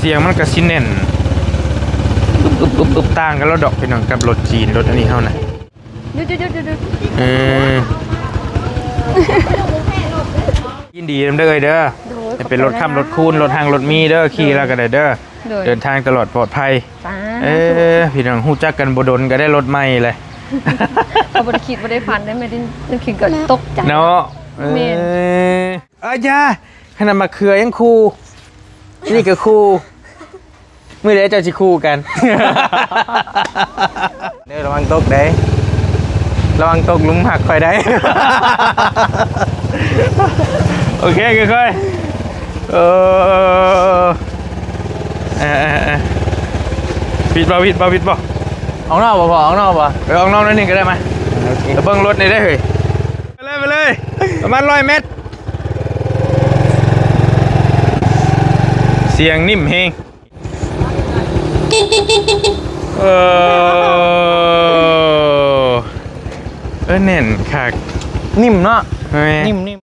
ສຽງມັນກໍຊິແໜ້ນ ອຶບໆໆໆ ຕ່າງກັນແລ້ວດອກ ພີ່ນ້ອງ ກັບລົດຈີນ ລົດອັນນີ້ເຮົານະ. ຢຸດໆໆໆໆ ເອີ ຍິນດີນຳເດີເອີຍເດີ. ໂດຍ ໃຫ້ເປັນລົດຄ້ຳລົດຄູນ ລົດຮັ່ງລົດມີເດີ ຂີ່ແລ້ວກໍໄດ້ເດີ. ໂດຍ ເດີນທາງຕະຫຼອດປອດໄພ. ສາທຸ. ເອີ ພີ່ນ້ອງ ຮູ້ຈັກກັນບໍ່ດົນກໍໄດ້ລົດໃໝ່ເລີຍ. ເຂົາບໍ່ໄດ້ຄິດບໍ່ໄດ້ຝັນໄດ້ ແມ່ນ ແມ່ນຄິດກໍຕົກໃຈເນາະ. ເອີ ແມ່ນ. ເອີ ຢ່າ ຂະໜາດໝາກເຂືອຍັງຂູ່ ນີ້ກໍຂູ່. ມື້ໃດເຈົ້າຊິຄູ່ກັນ? ເດີ ລະວັງຕົກເດ້ ລະວັງຕົກຫຼຸມຮັກຂ້ອຍໄດ້. ໂອເຄ ຄ່ອຍໆ ເອີ ເອີ ເອີ ເອີ ຜິດບໍ່ ຜິດບໍ່ ຜິດບໍ່? ອອກນອກບໍ່ພໍ່? ອອກນອກບໍ່? ເອີ ອອກນອກໜ້ອຍໜຶ່ງກໍໄດ້ມາ. ໂອເຄ ໄປເບິ່ງລົດນີ້ເດ້ເຮີ້ຍ. ໄປເລີຍ ໄປເລີຍ ປະມານຮ້ອຍແມັດ. ສຽງນິ້ມແຮງ. ເອີ ເອີ ແໜ້ນຄັກ ນິ້ມເນາະ. ແມ່ນ ນິ້ມໆ.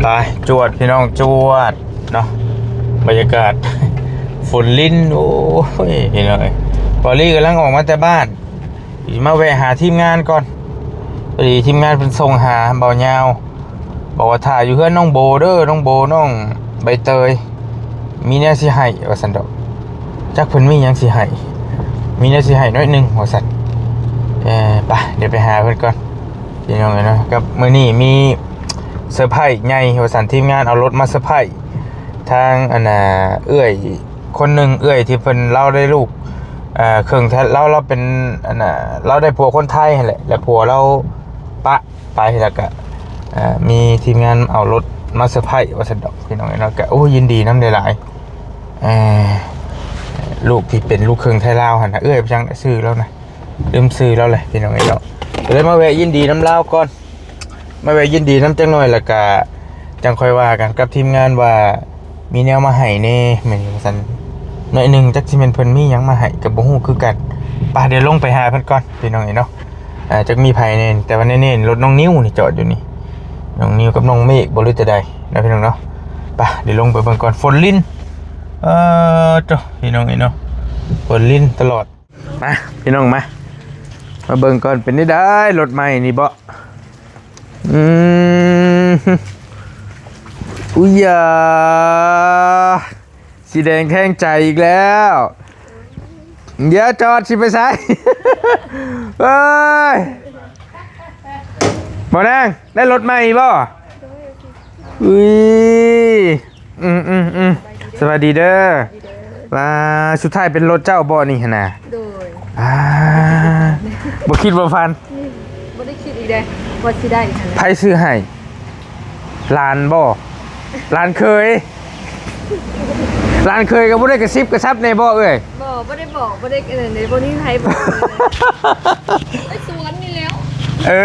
ໄປ ຈວດ ພີ່ນ້ອງ ຈວດເນາະ. ບັນຍາກາດຝົນລິນ ໂອ້ຍ ພີ່ນ້ອງເອີຍ ບອລລີກຳລັງອອກມາແຕ່ບ້ານ ຊິມາແວະຫາທີມງານກ່ອນ. ພໍດີທີມງານເພິ່ນສົ່ງຫາເບົາຍາວ ບອກວ່າຖ້າຢູ່ເຮືອນນ້ອງໂບເດີ ນ້ອງໂບ ນ້ອງໃບເຕີຍ ມີແນວຊິໃຫ້ວ່າຊັ້ນດອກ. ຈັກເພິ່ນມີຫຍັງຊິໃຫ້ ມີແນວຊິໃຫ້ໜ້ອຍໜຶ່ງວ່າຊັ້ນ. ເອີ ໄປ ດຽວໄປຫາເພິ່ນກ່ອນ ພີ່ນ້ອງເອີຍເນາະ. ກັບມື້ນີ້ມີເຊີໄພຣສ໌ໃຫຍ່ວ່າຊັ້ນ ທີມງານເອົາລົດມາເຊີໄພຣສ໌ທາງ ອັນນ່າ ເອື້ອຍຄົນໜຶ່ງ ເອື້ອຍທີ່ເພິ່ນ ລາວໄດ້ລູກ ເອີ ເຄິ່ງໄທ ລາວ ລາວເປັນ ອັນນ່າ ລາວໄດ້ຜົວຄົນໄທຫັ້ນແຫຼະ ແລະຜົວລາວປະ ໄປ ແລ້ວກະ ເອີ ມີທີມງານເອົາລົດມາເຊີໄພຣສ໌ວ່າຊັ້ນດອກ ພີ່ນ້ອງເອີຍເນາະ. ກະ ໂອ້ ຍິນດີນຳຫຼາຍໆ ເອີ ລູກທີ່ເປັນລູກເຄິ່ງໄທລາວຫັ້ນນະ ເອື້ອຍຫຍັງ ຊື່ລາວນະ ລືມຊື່ລາວແຫຼະ ພີ່ນ້ອງເອີຍເນາະ. ກໍເລີຍມາແວະຍິນດີນຳລາວກ່ອນ ມາແວະຍິນດີນຳຈັກໜ້ອຍ ແລ້ວກະຈັ່ງຄ່ອຍວ່າກັນກັບທີມງານວ່າ ມີແນວມາໃຫ້ແດ່ ແມ່ນວ່າຊັ້ນ ໜ້ອຍໜຶ່ງ. ຈັກຊິແມ່ນເພິ່ນມີຫຍັງມາໃຫ້ກໍບໍ່ຮູ້ຄືກັນ. ໄປ ດຽວລົງໄປຫາເພິ່ນກ່ອນ ພີ່ນ້ອງເອີຍເນາະ. ອ່າ ຈັກມີໃຜແດ່ ແຕ່ວ່າແນ່ໆ ລົດນ້ອງນິວນີ້ຈອດຢູ່ນີ້ ນ້ອງນິວກັບນ້ອງເມກບໍ່ ຫຼືແຕ່ໃດເນາະ ພີ່ນ້ອງເນາະ. ໄປ ດຽວລົງໄປເບິ່ງກ່ອນ. ຝົນລິນ ເອີ ໂທ້ ພີ່ນ້ອງເອີຍເນາະ ຝົນລິນຕະຫຼອດ. ມາ ພີ່ນ້ອງ ມາ ມາເບິ່ງກ່ອນ ເປັນໄດ້ ລົດໃໝ່ນີ້ເບາະ. ອືມ ອຸຍຢາ ສີແດງແທງໃຈອີກແລ້ວ. ດຽວຈອດ ຊິໄປໃສ? ເອີຍ ບໍ່ນາງ ໄດ້ລົດໃໝ່ບໍ່? ອຸ້ຍ ອືມໆໆ ສະບາຍດີເດີ. ວ່າ ສຸດທ້າຍເປັນລົດເຈົ້າບໍ່ນີ້ຫັ້ນນະ? ໂດຍ. ອ່າ ບໍ່ຄິດບໍ່ຝັນ. ບໍ່ໄດ້ຄິດອີກເດ້ວ່າຊິໄດ້ຫັ້ນນະ. ໃຜຊື້ໃຫ້? ຫຼານບໍ່? ຫຼານເຂີຍ? ຫຼານເຂີຍກໍບໍ່ໄດ້ກະຊິບກະຊັບແດ່ບໍ່ເອື້ອຍ? ບໍ່ ບໍ່ໄດ້ບອກ ບໍ່ໄດ້ ເອີ ບໍ່ມີໃຜບອກ. ໄປສວນນີ້ແລ້ວ. ເອີ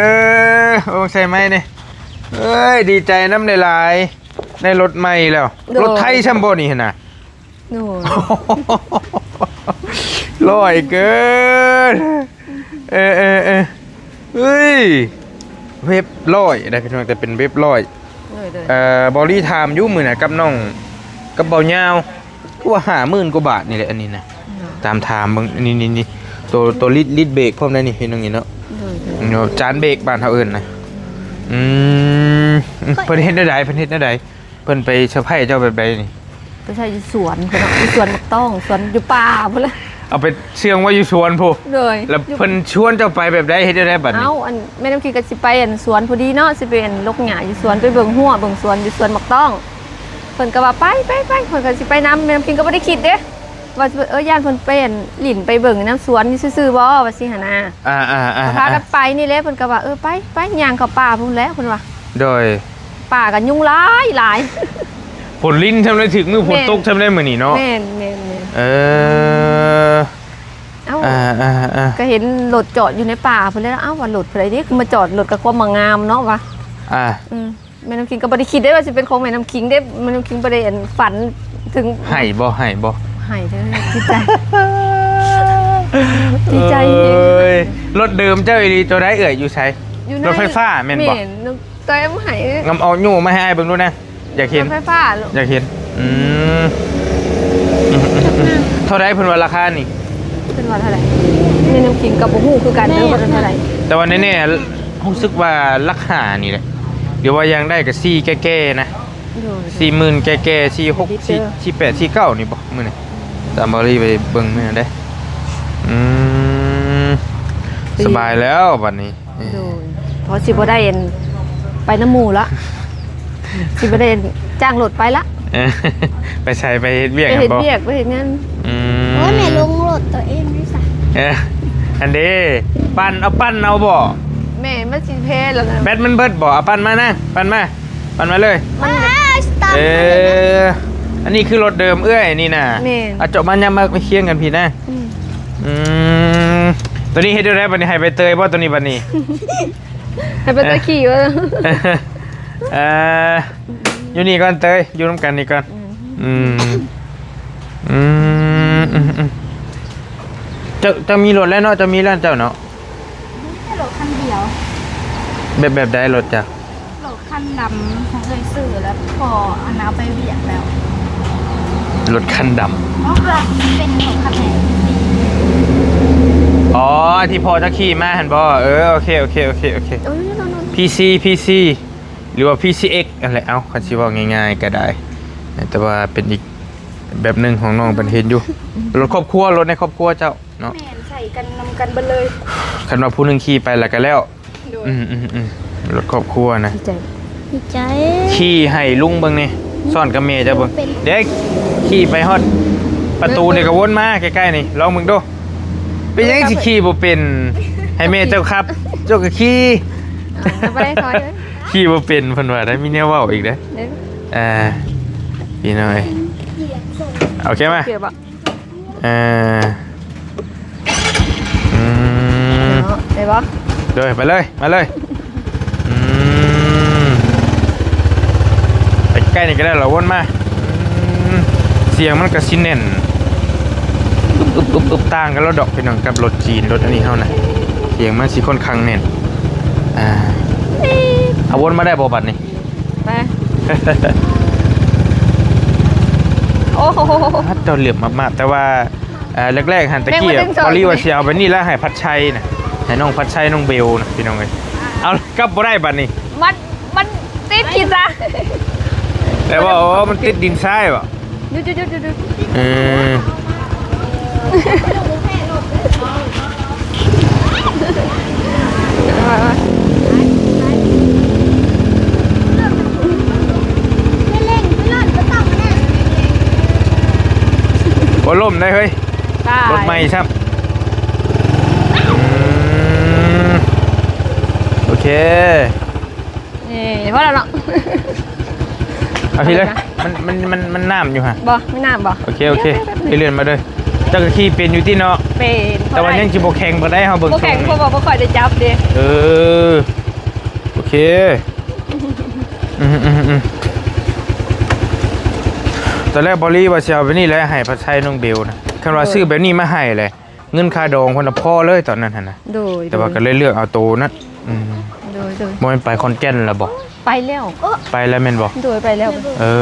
ໂອ້ ໃສ່ໄມ້ນີ້. ເອີຍ ດີໃຈນຳຫຼາຍໆ ໄດ້ລົດໃໝ່ແລ້ວ. ໂດຍ. ລົດໄທຊ້ຳບໍ່ນີ້ຫັ້ນນະ? ໂດຍ. ຫຼອຍເກີນ. ເອີໆໆ ເອີຍ ເວັບຮ້ອຍໄດ໋ພີ່ນ້ອງ ແຕ່ເປັນເວັບຮ້ອຍ. ໂດຍໆ. ເອີ ບອລລີຖາມຢູ່ມື້ນະກັບນ້ອງ ກັບເບົາຍາວ ຄືວ່າຫ້າໝື່ນກວ່າບາດນີ້ແຫຼະ ອັນນີ້ນະ. ໂດຍ. ຕາມຖາມເບິ່ງ ນີ້ໆໆ ໂຕ ໂຕລິດ ລິດເບກພ້ອມໄດ໋ນີ້ ເຫັນຢ່າງນີ້ເນາະ. ໂດຍໆ. ເນາະ ຈານເບກບ້ານເຮົາເອີ້ນນະ. ອືມ ເພິ່ນເຮັດແນວໃດ ເພິ່ນເຮັດແນວໃດ? ເພິ່ນໄປເຊີໄພຣສ໌ເຈົ້າແບບໃດນີ້? ໄປໃສ່ຢູ່ສວນພຸ້ນເນາະ ຢູ່ສວນໝາກຕ້ອງ ສວນຢູ່ປ່າພຸ້ນແຫຼະ. ເອົາໄປເຊື່ອງໄວ້ຢູ່ສວນພຸ້ນ. ໂດຍ. ແລ້ວເພິ່ນຊວນເຈົ້າໄປແບບໃດ ເຮັດແນວໃດບັດນີ້? ເອົ້າ ອັນ ແມ່ນ້ຳຄິງກໍຊິໄປ ອັນ ສວນພໍດີເນາະ ຊິໄປ ອັນ ຫຼົກຫຍ້າຢູ່ສວນ ໄປເບິ່ງຮົ້ວເບິ່ງສວນຢູ່ສວນໝາກຕ້ອງ. ເພິ່ນກໍວ່າ ໄປ ໄປ ໄປ ຂ້ອຍກໍຊິໄປນຳ. ແມ່ນ້ຳຄິງກໍບໍ່ໄດ້ຄິດເດ້ ວ່າຊິ ເອີ ຢ້ານເພິ່ນໄປ ອັນ ຫຼິ້ນໄປເບິ່ງນຳສວນຢູ່ຊື່ໆບໍ່ ວ່າຊີ້ຫັ້ນນະ. ອ່າໆໆໆ ກໍພາກັນໄປນີ້ແຫຼະ. ເພິ່ນກໍວ່າ ເອີ ໄປ ໄປ ຍ່າງເຂົ້າປ່າພຸ້ນແຫຼະ ເພິ່ນວ່າ. ໂດຍ. ປ່າກໍຍຸງຫຼາຍໆ. ຝົນລິນຊ່ຳໄດ້ ຖືກມື້ຝົນຕົກຊ່ຳໄດ້ມື້ນີ້ເນາະ. ແມ່ນໆໆ. ເອີ ເອົ້າ ອ່າໆໆ ກໍເຫັນລົດຈອດຢູ່ໃນປ່າພຸ້ນແຫຼະ. ເອົ້າ ວ່າລົດຜູ້ໃດເດ ຄືມາຈອດລົດກັບຄວາມມາງາມເນາະ ວ່າ. ອ່າ ອືມ. ແມ່ນ້ຳຄິງກໍບໍ່ໄດ້ຄິດເດ້ວ່າຊິເປັນຂອງແມ່ນ້ຳຄິງເດ້ ແມ່ນ້ຳຄິງບໍ່ໄດ້ ອັນ ຝັນເຖິງ. ໃຫ້ບໍ່ ໃຫ້ບໍ່? ໃຫ້ເດີ ດີໃຈ ດີໃຈ. ເອີຍ ລົດເດີມເຈົ້າອີ່ຫຼີ ໂຕໃດເອື້ອຍ ຢູ່ໃສ? ຢູ່ໃນ ລົດໄຟຟ້າແມ່ນບໍ່? ແມ່ນ ນ້ອງເຕີຍເອົາມາໃຫ້ ງຳເອົາໂຍມາໃຫ້ອ້າຍເບິ່ງດູນະ ຢາກເຫັນ ລົດໄຟຟ້າລູກ ຢາກເຫັນ. ອືມ ເທົ່າໃດເພິ່ນວ່າລາຄານີ້? ເພິ່ນວ່າເທົ່າໃດ? ແມ່ນ້ຳຄິງກໍບໍ່ຮູ້ຄືກັນເດີ ວ່າເທົ່າໃດ ແຕ່ວ່າແນ່ໆ ຮູ້ສຶກວ່າຫຼັກຫ້ານີ້ແຫຼະ ຫຼືວ່າຢ່າງໃດກໍສີ່ແກ່ໆນະ. ໂດຍ ສີ່ໝື່ນແກ່ໆ ສີ່ຫົກ ສີ່ແປດ ສີ່ເກົ້ານີ້ບໍ່ ມື້ນີ້ ຕາມບາລີໄປເບິ່ງມື້ນັ້ນເດ້. ອືມ ສະບາຍແລ້ວບັດນີ້. ໂດຍ ເພາະຊິບໍ່ໄດ້ອັນ ໄປນຳໝູ່ລະ ຊິບໍ່ໄດ້ອັນ ຈ້າງລົດໄປລະ. ເອີ ໄປໃສ ໄປເຮັດວຽກ ໄປເຮັດວຽກ ບໍ່ ໄປເຮັດງານ. ອືມ ໂອ້ຍ ແມ່ລົງລົດຕົວເອງຢູ່ຊະ. ເອີ ອັນເດ້ ປັ່ນ ເອົາປັ່ນເອົາບໍ່? ແມ່ມັນຊິເພແລ້ວນະ ແບັດມັນເບິດບໍ່? ເອົາປັ່ນມານະ ປັ່ນມາ. ປັ່ນມາເລີຍ ມັນ ເອີ ອັນນີ້ຄືລົດເດີມເອື້ອຍນີ້ນະ. ແມ່ນ ອາ ເຈາະມາ ຍາມມາ ມາຄຽງກັນພີ້ນະ. ອືມ ອືມ ໂຕນີ້ເຮັດແນວໃດບັດນີ້? ໃຫ້ໃບເຕີຍບໍ່ໂຕນີ້ບັດນີ້? ໃຫ້ໃບເຕີຍຂີ່ບໍ່? ເອີ ຢູ່ນີ້ກ່ອນເຕີຍ ຢູ່ນຳກັນນີ້ກ່ອນ. ອືມ ອືມ ອືມ ອືມ ເຈົ້າ ເຈົ້າມີລົດແລ້ວເນາະ ເຈົ້າມີແລ້ວເຈົ້າເນາະ. ມີແຕ່ລົດຄັນດຽວ. ແບບ ແບບໃດລົດເຈົ້າ? ລົດຄັນດຳຂອງເອື້ອຍຊື້ ແລ້ວພໍ່ອັນເອົາໄປວຽກແລ້ວ. ລົດຄັນດຳ ເນາະ ເປັນຂອງຄັນແຮງ. ອໍ ທີ່ພໍ່ເຈົ້າຂີ່ມາຫັ້ນບໍ່? ເອີ ໂອເຄ ໂອເຄ ໂອເຄ ໂອເຄ. ເອີ ໂນ່ນໆ ພີຊີ ພີຊີ ຫຼືວ່າ ພີຊີເອັກ ນັ້ນແຫຼະ. ເອົ້າ ຄັນຊິເວົ້າງ່າຍໆກໍໄດ້ ແຕ່ວ່າເປັນອີກ ແບບໜຶ່ງຂອງນ້ອງເພິ່ນເຫັນຢູ່ ລົດຄອບຄົວ ລົດໃນຄອບຄົວເຈົ້າເນາະ. ແມ່ນ ໃສ່ກັນນຳກັນເບິດເລີຍ. ຄັນວ່າຜູ້ໜຶ່ງຂີ່ໄປແລ້ວກໍແລ້ວ. ໂດຍ ອືມໆໆ ລົດຄອບຄົວນະ. ດີໃຈ ດີໃຈ. ຂີ່ໃຫ້ລຸງເບິ່ງແດ່ ຊ້ອນກັບແມ່ເຈົ້າເບິ່ງ. ເດ້ ຂີ່ໄປຮອດປະຕູນີ້ກໍວົນມາໃກ້ໆນີ້ ລອງເບິ່ງດູ. ເປັນຫຍັງຊິຂີ່ບໍ່ເປັນ? ໃຫ້ແມ່ເຈົ້າຂັບ ເຈົ້າກໍຂີ່. ອ່າ ບໍ່ໄດ້ ຖອຍເລີຍ. ຂີ່ບໍ່ເປັນເພິ່ນວ່າໄດ້ ມີແນວເວົ້າອີກເດ້. ເອີ ພີ່ນ້ອງເອີຍ ໂອເຄມາ. ເອີ ອືມ ເນາະ ໄດ້ບໍ່? ໂດຍ ໄປເລີຍ ມາເລີຍ. ອືມ ໄປໃກ້ນີ້ກໍໄດ້ລະ ວົນມາ. ອືມ ສຽງມັນກໍຊິແໜ້ນ ອຶບໆໆໆ ຕ່າງກັນລະດອກ ພີ່ນ້ອງ ກັບລົດຈີນ ລົດອັນນີ້ເຮົານະ ສຽງມັນຊິຄ່ອນຂ້າງແໜ້ນ. ອ່າ ເອົາ ວົນມາໄດ້ບໍ່ບັດນີ້? ໄປ ໂອ້ໂຫ ເຈົ້າເຫຼືອມມາກໆ ແຕ່ວ່າ ເອີ ແລກໆຫັ້ນ ຕະກີ້ ແມ່ນ ບໍ່ ບໍລິວ່າຊິເອົາໄປນີ້ລະ ໃຫ້ພັດໄຊນະ ໃຫ້ນ້ອງພັດໄຊ ນ້ອງເບວນະ ພີ່ນ້ອງເອີຍ. ເອົາ ກັບບໍ່ໄດ້ບັດນີ້ ມັນ ມັນຕິດຂີ້ຕາ. ແຕ່ວ່າ ໂອ້ ມັນຕິດດິນຊາຍບໍ່? ຢຸດໆໆໆ ເອີ ໂອ້ ລົ້ມໄດ້ເຮີ້ຍ ລົດໃໝ່ຊ້ຳ. ອືມ ໂອເຄ ນີ້ ພໍແລ້ວເນາະ. ເອົາພີ້ເລີຍ ມັນ ມັນ ມັນ ມັນນ້ຳຢູ່ຫະ. ບໍ່ ມີນ້ຳບໍ່? ໂອເຄ ໂອເຄ ເລື່ອນມາເດີ. ເຈົ້າກໍຂີ່ເປັນຢູ່ຕິເນາະ? ເປັນ ແຕ່ວ່າຍັງຊິບໍ່ແຂງປານໃດ ເຮົາເບິ່ງ ບໍ່ແຂງ ເພາະວ່າບໍ່ຄ່ອຍໄດ້ຈັບເດ້. ເອີ ໂອເຄ. ອືມໆໆ ຕອນແລກບໍລີວ່າຊິເອົາແບບນີ້ແຫຼະ ໃຫ້ພັດໄຊນ້ອງເບວນະ. ຄັນວ່າ ໂດຍ ຊື້ແບບນີ້ມາໃຫ້ແຫຼະ ເງິນຄ່າດອງເພິ່ນນະພໍເລີຍຕອນນັ້ນຫັ້ນນະ. ໂດຍ ແຕ່ວ່າ ໂດຍ ກໍເລີຍເລືອກເອົາໂຕນັ້ນ. ອືມ ໂດຍໆ ບໍ່ແມ່ນໄປຂອນແກ່ນແລ້ວບໍ່? ໄປແລ້ວ ໄປແລ້ວແມ່ນບໍ່? ໂດຍ ໄປແລ້ວ. ເອີ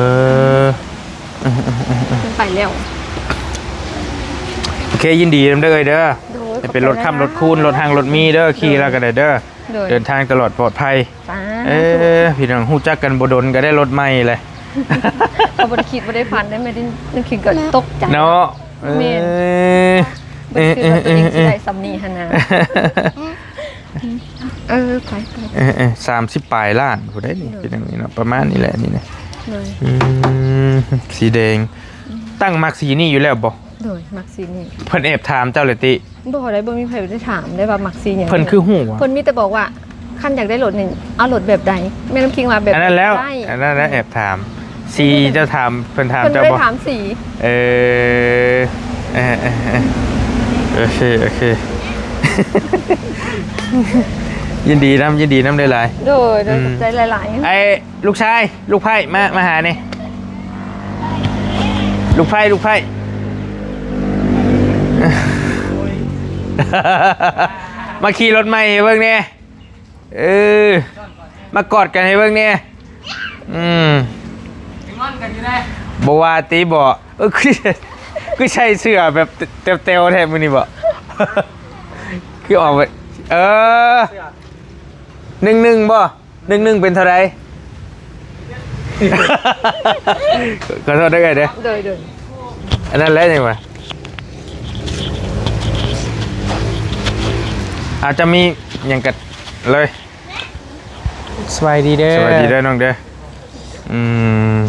ເພິ່ນໄປແລ້ວ. ໂອເຄ ຍິນດີນຳເດີເອີຍເດີ. ໂດຍ ໃຫ້ເປັນລົດຄ້ຳລົດຄູນ ລົດຮັ່ງລົດມີເດີ ຂີ່ແລ້ວກໍໄດ້ເດີ. ໂດຍ ເດີນທາງຕະຫຼອດປອດໄພ. ສາທຸ ເອີ ພີ່ນ້ອງ ຮູ້ຈັກກັນບໍ່ດົນກໍໄດ້ລົດໃໝ່ແຫຼະ. ເຮົາບໍ່ໄດ້ຄິດບໍ່ໄດ້ຝັນໄດ້ ແມ່ໄດ້ນຶກເຖິງກໍຕົກໃຈເນາະ. ເອີ ແມ່ນ ບໍ່ຄິດວ່າຕົວເອງຊິໄດ້ສ່ຳນີ້ຫັ້ນນະ. ເອີ ໄປໆ ເອີໆ ສາມສິບປາຍລ້ານພຸ້ນໃດ໋ນີ້. ໂດຍ ເປັນຫຍັງນີ້ເນາະ ປະມານນີ້ແຫຼະນີ້ນະ. ໂດຍ ອືມ ສີແດງ. ອືມ ຕັ້ງມັກສີນີ້ຢູ່ແລ້ວບໍ່? ໂດຍ ມັກສີນີ້. ເພິ່ນແອບຖາມເຈົ້າເລີຍຕິ? ບໍ່ໄດ້ ບໍ່ມີໃຜໄດ້ຖາມໄດ້ວ່າມັກສີຫຍັງ. ເພິ່ນຄືຮູ້ຫວາ? ເພິ່ນມີແຕ່ບອກວ່າ ຄັນຢາກໄດ້ລົດນີ້ ເອົາລົດແບບໃດ? ແມ່ນ້ຳຄິງວ່າແບບ ອັນນັ້ນແລ້ວ ໄດ້ ອັນນັ້ນແຫຼະແອບຖາມ. ສີເຈົ້າຖາມ ເພິ່ນຖາມເຈົ້າບໍ່? ເພິ່ນບໍ່ໄດ້ຖາມສີ. ເອີ ເອີໆໆ ໂອເຄ ໂອເຄ ຍິນດີນຳ ຍິນດີນຳຫຼາຍໆ. ໂດຍ ໂດຍ ອືມ ຂອບໃຈຫຼາຍໆ. ໄອ້ ລູກຊາຍ ລູກໃພ້ ມາ ມາຫານີ້ ລູກໃພ້ ລູກໃພ້ ມາຂີ່ລົດໃໝ່ໃຫ້ເບິ່ງແດ່. ເອີ ມາກອດກັນໃຫ້ເບິ່ງແດ່. ອືມ ງອນກັນຢູ່ເດ້. ບໍ່ວ່າຕິບໍ? ເອີ ຄື ຄືໃສ່ເສື້ອແບບແຕວໆແທ້ມື້ນີ້ບໍ? ຄືອອກໄປ ເອີ ເສື້ອ ໜຶ່ງໜຶ່ງບໍ? ໜຶ່ງໜຶ່ງເປັນເທົ່າໃດ? ຂໍໂທດເດີເອື້ອຍເດີ. ໂດຍ ໂດຍ. ອັນນັ້ນແຫຼະ ຍັງວ່າ ອາດຈະມີຫຍັງກັນເລີຍ. ສະບາຍດີເດີ. ສະບາຍດີເດີນ້ອງເດີ. ອືມ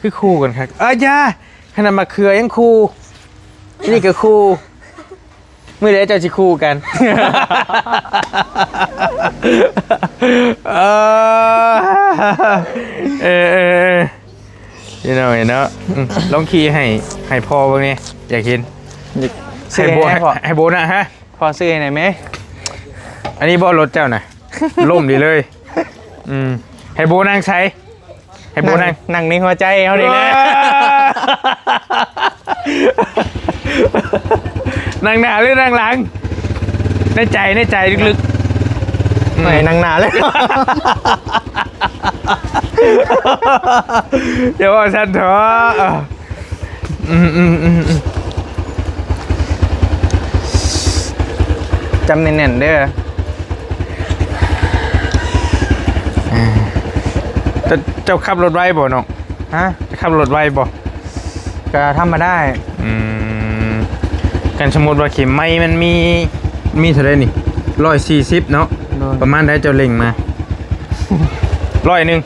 ຄືຄູ່ກັນຄັກ. ອາ ຢ່າ ຂະໜາດໝາກເຂືອຍັງຄູ່ ອັນນີ້ກໍຄູ່. ມື້ໃດເຈົ້າຊິຄູ່ກັນ? ເອີ ເອີ ເອີ ເອີ ພີ່ນ້ອງເອີຍເນາະ. ອືມ ລອງຂີ່ໃຫ້ ໃຫ້ພໍ່ເບິ່ງແດ່ ຢາກເຫັນ. ໃຫ້ໂບ ໃຫ້ໂບນະ ຮະ? ພໍ່ຊື້ໃຫ້ແດ່ແມ. ອັນນີ້ບໍ່ລົດເຈົ້ານະ? ລົ້ມດີເລີຍ. ອືມ ໃຫ້ໂບນັ່ງໃສ? ໃຫ້ໂບນັ່ງ ນັ່ງ ນັ່ງໃນຫົວໃຈເຮົານີ້ແຫຼະ. ນັ່ງໜ້າຫຼືນັ່ງຫຼັງ? ໃນໃຈ ໃນໃຈເລິກໆ. ອືມ ໃຫ້ນັ່ງໜ້າເລີຍ. ຢ່າເວົ້າຊັ້ນເຖາະ. ອືມ ອືມ ອືມ ອືມ ຈຳແໜ້ນໆເດີ. ເຈົ້າ ເຈົ້າຂັບລົດໄວບໍ່ນ້ອງ? ຮະ? ເຈົ້າຂັບລົດໄວບໍ່? ກໍທຳມະດາ. ອືມ ຄັນສົມມຸດວ່າເຂັມໄມ້ມັນມີ ມີເທົ່າໃດນີ້? ຮ້ອຍສີ່ສິບເນາະ. ໂດຍ. ປະມານໃດເຈົ້າເລັ່ງມາ? ຮ້ອຍໜຶ່ງ.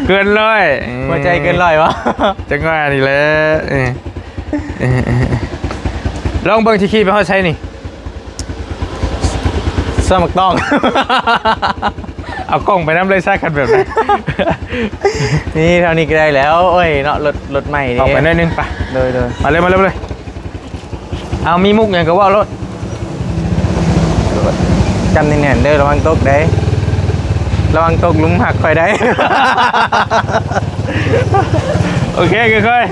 ເກີນຮ້ອຍ. ຫົວໃຈເກີນຮ້ອຍບໍ່? ຈັງຫວະນີ້ແຫຼະ. ເອີ ເອີ ເອີ ເອີ ລອງເບິ່ງ ຊິຂີ່ໄປຮອດໃສນີ້? ສວນໝາກຕອງ. ເອົາກ້ອງໄປນຳເລີຍຊະ ຄັນແບບນັ້ນ. ນີ້ເທົ່ານີ້ກໍໄດ້ແລ້ວ. ໂອ້ຍເນາະ ລົດ ລົດໃໝ່ເດ້. ອອກໄປໜ້ອຍໜຶ່ງ ໄປ. ໂດຍ ໂດຍ. ມາເລີຍ ມາເລີຍ ມາເລີຍ. ເອົາ ມີມຸກຫຍັງກໍເວົ້າໂລດ. ຈຳແໜ້ນໆເດີ ລະວັງຕົກເດ້ ລະວັງຕົກຫຼຸມຮັກຂ້ອຍໄດ້. ໂອເຄ ຄ່ອຍ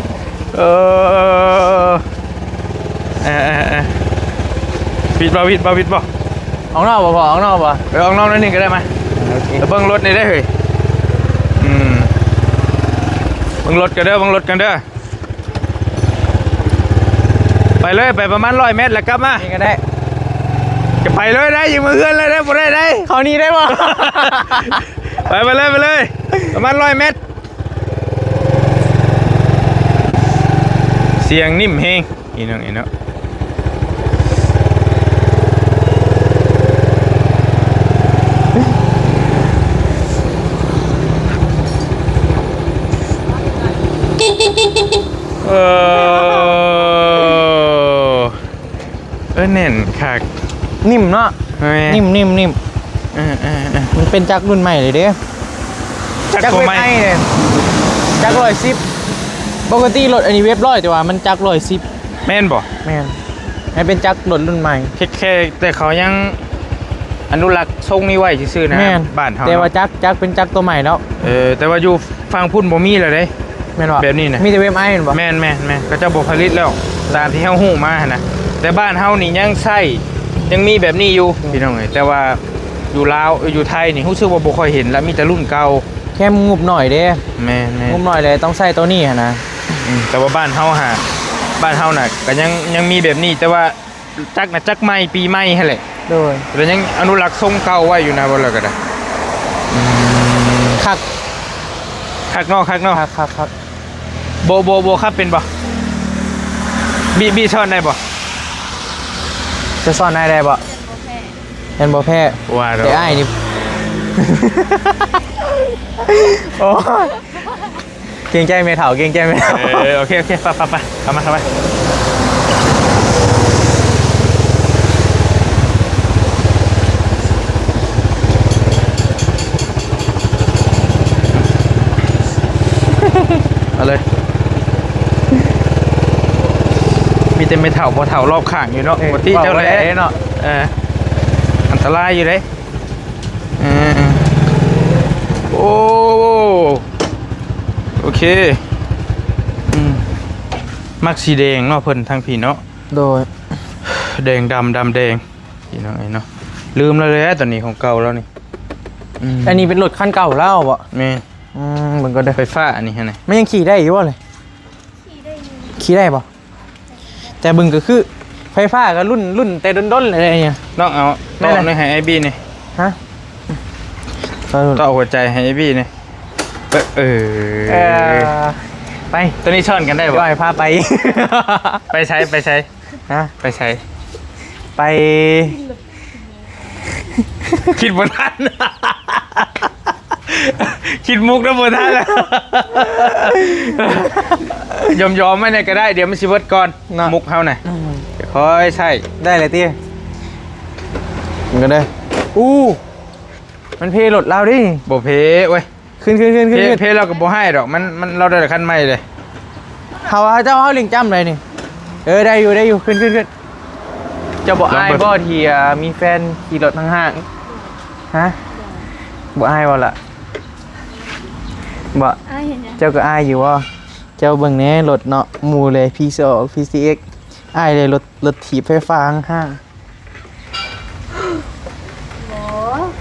ໆ. ເອີ ເອີ ເອີ ເອີ ວິດບໍ່ ວິດບໍ່ ວິດບໍ່? ອອກນອກບໍ່ພໍ່? ອອກນອກບໍ່? ເອີ ອອກນອກໜ້ອຍໜຶ່ງກໍໄດ້ມາ. ໂອເຄ ແລ້ວເບິ່ງລົດນີ້ເດ້ເຮີ້ຍ. ອືມ ເບິ່ງລົດກັນເດີ ເບິ່ງລົດກັນເດີ. ໄປເລີຍ ໄປປະມານຮ້ອຍແມັດແລ້ວກັບມາ. ນີ້ກໍໄດ້. ຈະໄປເລີຍໄດ້ ຢູ່ເມືອເຮືອນເລີຍໄດ້ ບໍ່ໄດ້ໄດ້. ເຂົ້ານີ້ໄດ້ບໍ່? ໄປ ໄປເລີຍ ໄປເລີຍ ປະມານຮ້ອຍແມັດ. ສຽງນິ່ມແຮງ ອີ່ນ້ອງເອີຍເນາະ. ເອີ ເອີ ແໜ້ນຄັກ. ນິ່ມເນາະ. ແມ່ນ ນິ່ມໆໆ. ເອີໆໆ ມັນເປັນຈັກລຸ້ນໃໝ່ເລີຍເດ້. ຈັກ ຈັກ ຕົວໃໝ່ ເວັບໄອເດ້ ຈັກຮ້ອຍສິບ. ປົກກະຕິລົດອັນນີ້ເວັບຮ້ອຍ ແຕ່ວ່າມັນຈັກຮ້ອຍສິບ. ແມ່ນບໍ່? ແມ່ນ ໃຫ້ເປັນຈັກລົດລຸ້ນໃໝ່. ແຄ່ ແຕ່ເຂົາຍັງອະນຸລັກຊົງນີ້ໄວ້ຊື່ໆນະ. ແມ່ນ ບ້ານເຮົາ ແຕ່ວ່າ ເນາະ ຈັກ ຈັກເປັນຈັກຕົວໃໝ່ແລ້ວ. ເອີ ແຕ່ວ່າຢູ່ຝັ່ງພຸ້ນບໍ່ມີແລ້ວເດ້. ແມ່ນບໍ່? ແບບນີ້ນະ ມີແຕ່ເວັບໄອແມ່ນບໍ່? ແມ່ນໆໆ ເຂົາເຈົ້າບໍ່ຜະລິດແລ້ວ ຕາມທີ່ເຮົາຮູ້ມາຫັ້ນນະ. ແຕ່ບ້ານເຮົານີ້ຍັງໃຊ້ ຍັງມີແບບນີ້ຢູ່ ອືມ ພີ່ນ້ອງເອີຍ. ແຕ່ວ່າຢູ່ລາວ ເອີ ຢູ່ໄທນີ້ຮູ້ສຶກວ່າບໍ່ຄ່ອຍເຫັນລະ ມີແຕ່ລຸ້ນເກົ່າ. ແຄ່ງົບໜ້ອຍເດ້. ແມ່ນໆ ງົບໜ້ອຍແຫຼະ ຕ້ອງໃຊ້ໂຕນີ້ຫັ້ນນະ. ອືມ ແຕ່ວ່າບ້ານເຮົາຫາ ບ້ານເຮົານະກໍຍັງ ຍັງມີແບບນີ້ ແຕ່ວ່າ ຈັກນະ ຈັກໃໝ່ ປີໃໝ່ຫັ້ນແຫຼະ. ໂດຍ ແລ້ວຍັງອະນຸລັກຊົງເກົ່າໄວ້ຢູ່ນະ ບໍ່ແລ້ວກໍໄດ້. ອືມ ຄັກ ຄັກເນາະ ຄັກເນາະ. ຄັກໆໆ. ໂບ ໂບ ໂບຂັບເປັນບໍ່? ບີ ບີສອນໄດ້ບໍ່? ຈະສອນອ້າຍໄດ້ບໍ່? ຍັງບໍ່ແພ້ ວ່າດອກ ແຕ່ອ້າຍນີ້ ໂອ້ຍ ເກງໃຈແມ່ເຖົ້າ ເກງໃຈແມ່ເຖົ້າ. ເອີ ໂອເຄ ໂອເຄ ໄປ ໄປ ໄປ ເຂົ້າມາ ເຂົ້າມາ ເອົາເລີຍ. ມີແຕ່ແມ່ເຖົ້າພໍ່ເຖົ້າລອບຂ້າງຢູ່ເນາະ. ເອີ ບໍ່ຕິເຈົ້າແຫຼະ ເວົ້າບໍ່ໄດ້ເນາະ. ເອີ ອັນຕະລາຍຢູ່ເດ້. ເອີ ໂອ້ ໂອເຄ ອືມ ມັກສີແດງເນາະ ເພິ່ນທາງພີ້ເນາະ. ໂດຍ ແດງດຳ ດຳແດງ ພີ່ນ້ອງເອີຍເນາະ. ລືມແລ້ວແຫຼະ ຕອນນີ້ຂອງເກົ່າແລ້ວນີ້. ອືມ ອັນນີ້ເປັນລົດຄັນເກົ່າແລ້ວບໍ? ແມ່ນ. ອືມ ເບິ່ງກ່ອນເດີ ໄຟຟ້າອັນນີ້ຫັ້ນນະ ມັນຍັງຂີ່ໄດ້ຢູ່ບໍ່ເລີຍ? ຂີ່ໄດ້ຢູ່ ຂີ່ໄດ້ບໍ່? ແຕ່ເບິ່ງກໍຄືໄຟຟ້າກໍລຸ້ນ ລຸ້ນແຕ່ດົນໆແລ້ວນີ້. ນ້ອງເອົາ ແມ່ນແຫຼະ ຕໍ່ໜ້ອຍໃຫ້ອ້າຍບີນີ້. ຮະ? ຕໍ່ຫົວໃຈໃຫ້ອ້າຍບີນີ້. ເອີ ເອີ ເອີ ໄປ ຕົວນີ້ຊ້ອນກັນໄດ້ບໍ່? ໄປ ພາໄປ ໄປໃສ? ໄປໃສ? ຮະ? ໄປໃສ? ໄປ ຄິດບໍ່ທັນ ຄິດມຸກນຳບໍ່ທັນ. ຍອມໆໄວ້ແດ່ກໍໄດ້ ດຽວມັນຊິເບິດກ່ອນເນາະ ມຸກເຮົານະ. ອືມ ຄ່ອຍໃຊ້ ໄດ້ແລ້ວຕິ? ມັນກໍໄດ້. ອູ້ ມັນເພລົດລາວເດ້. ບໍ່ເພເວີຍ. ຂຶ້ນໆໆໆ ເພ ເພລາວກໍບໍ່ຮ້າຍດອກ ມັນ ມັນ ລາວໄດ້ຄັນໃໝ່ເດ້. ເຮົາ ເຈົ້າເຮົາຫຼິ້ນຈ້ຳໄດນີ້. ເອີ ໄດ້ຢູ່ ໄດ້ຢູ່ ຂຶ້ນໆໆ. ເຈົ້າບໍ່ອາຍບໍ່ທີ່ ມີແຟນຂີ່ລົດຫ້າງໆ? ຮະ? ບໍ່ອາຍບໍ່ລະ? ບໍ່ ອາຍເຫັນຫຍັງ? ເຈົ້າກໍອາຍຢູ່ບໍ່? ເຈົ້າເບິ່ງແດ່ລົດເນາະ ໝູ່ເລີຍ ພີສອງ ພີຊີເອັກ ອາຍເລີຍ ລົດ ລົດຖີບໄຟຟ້າຫ້າງໆ. ບໍ່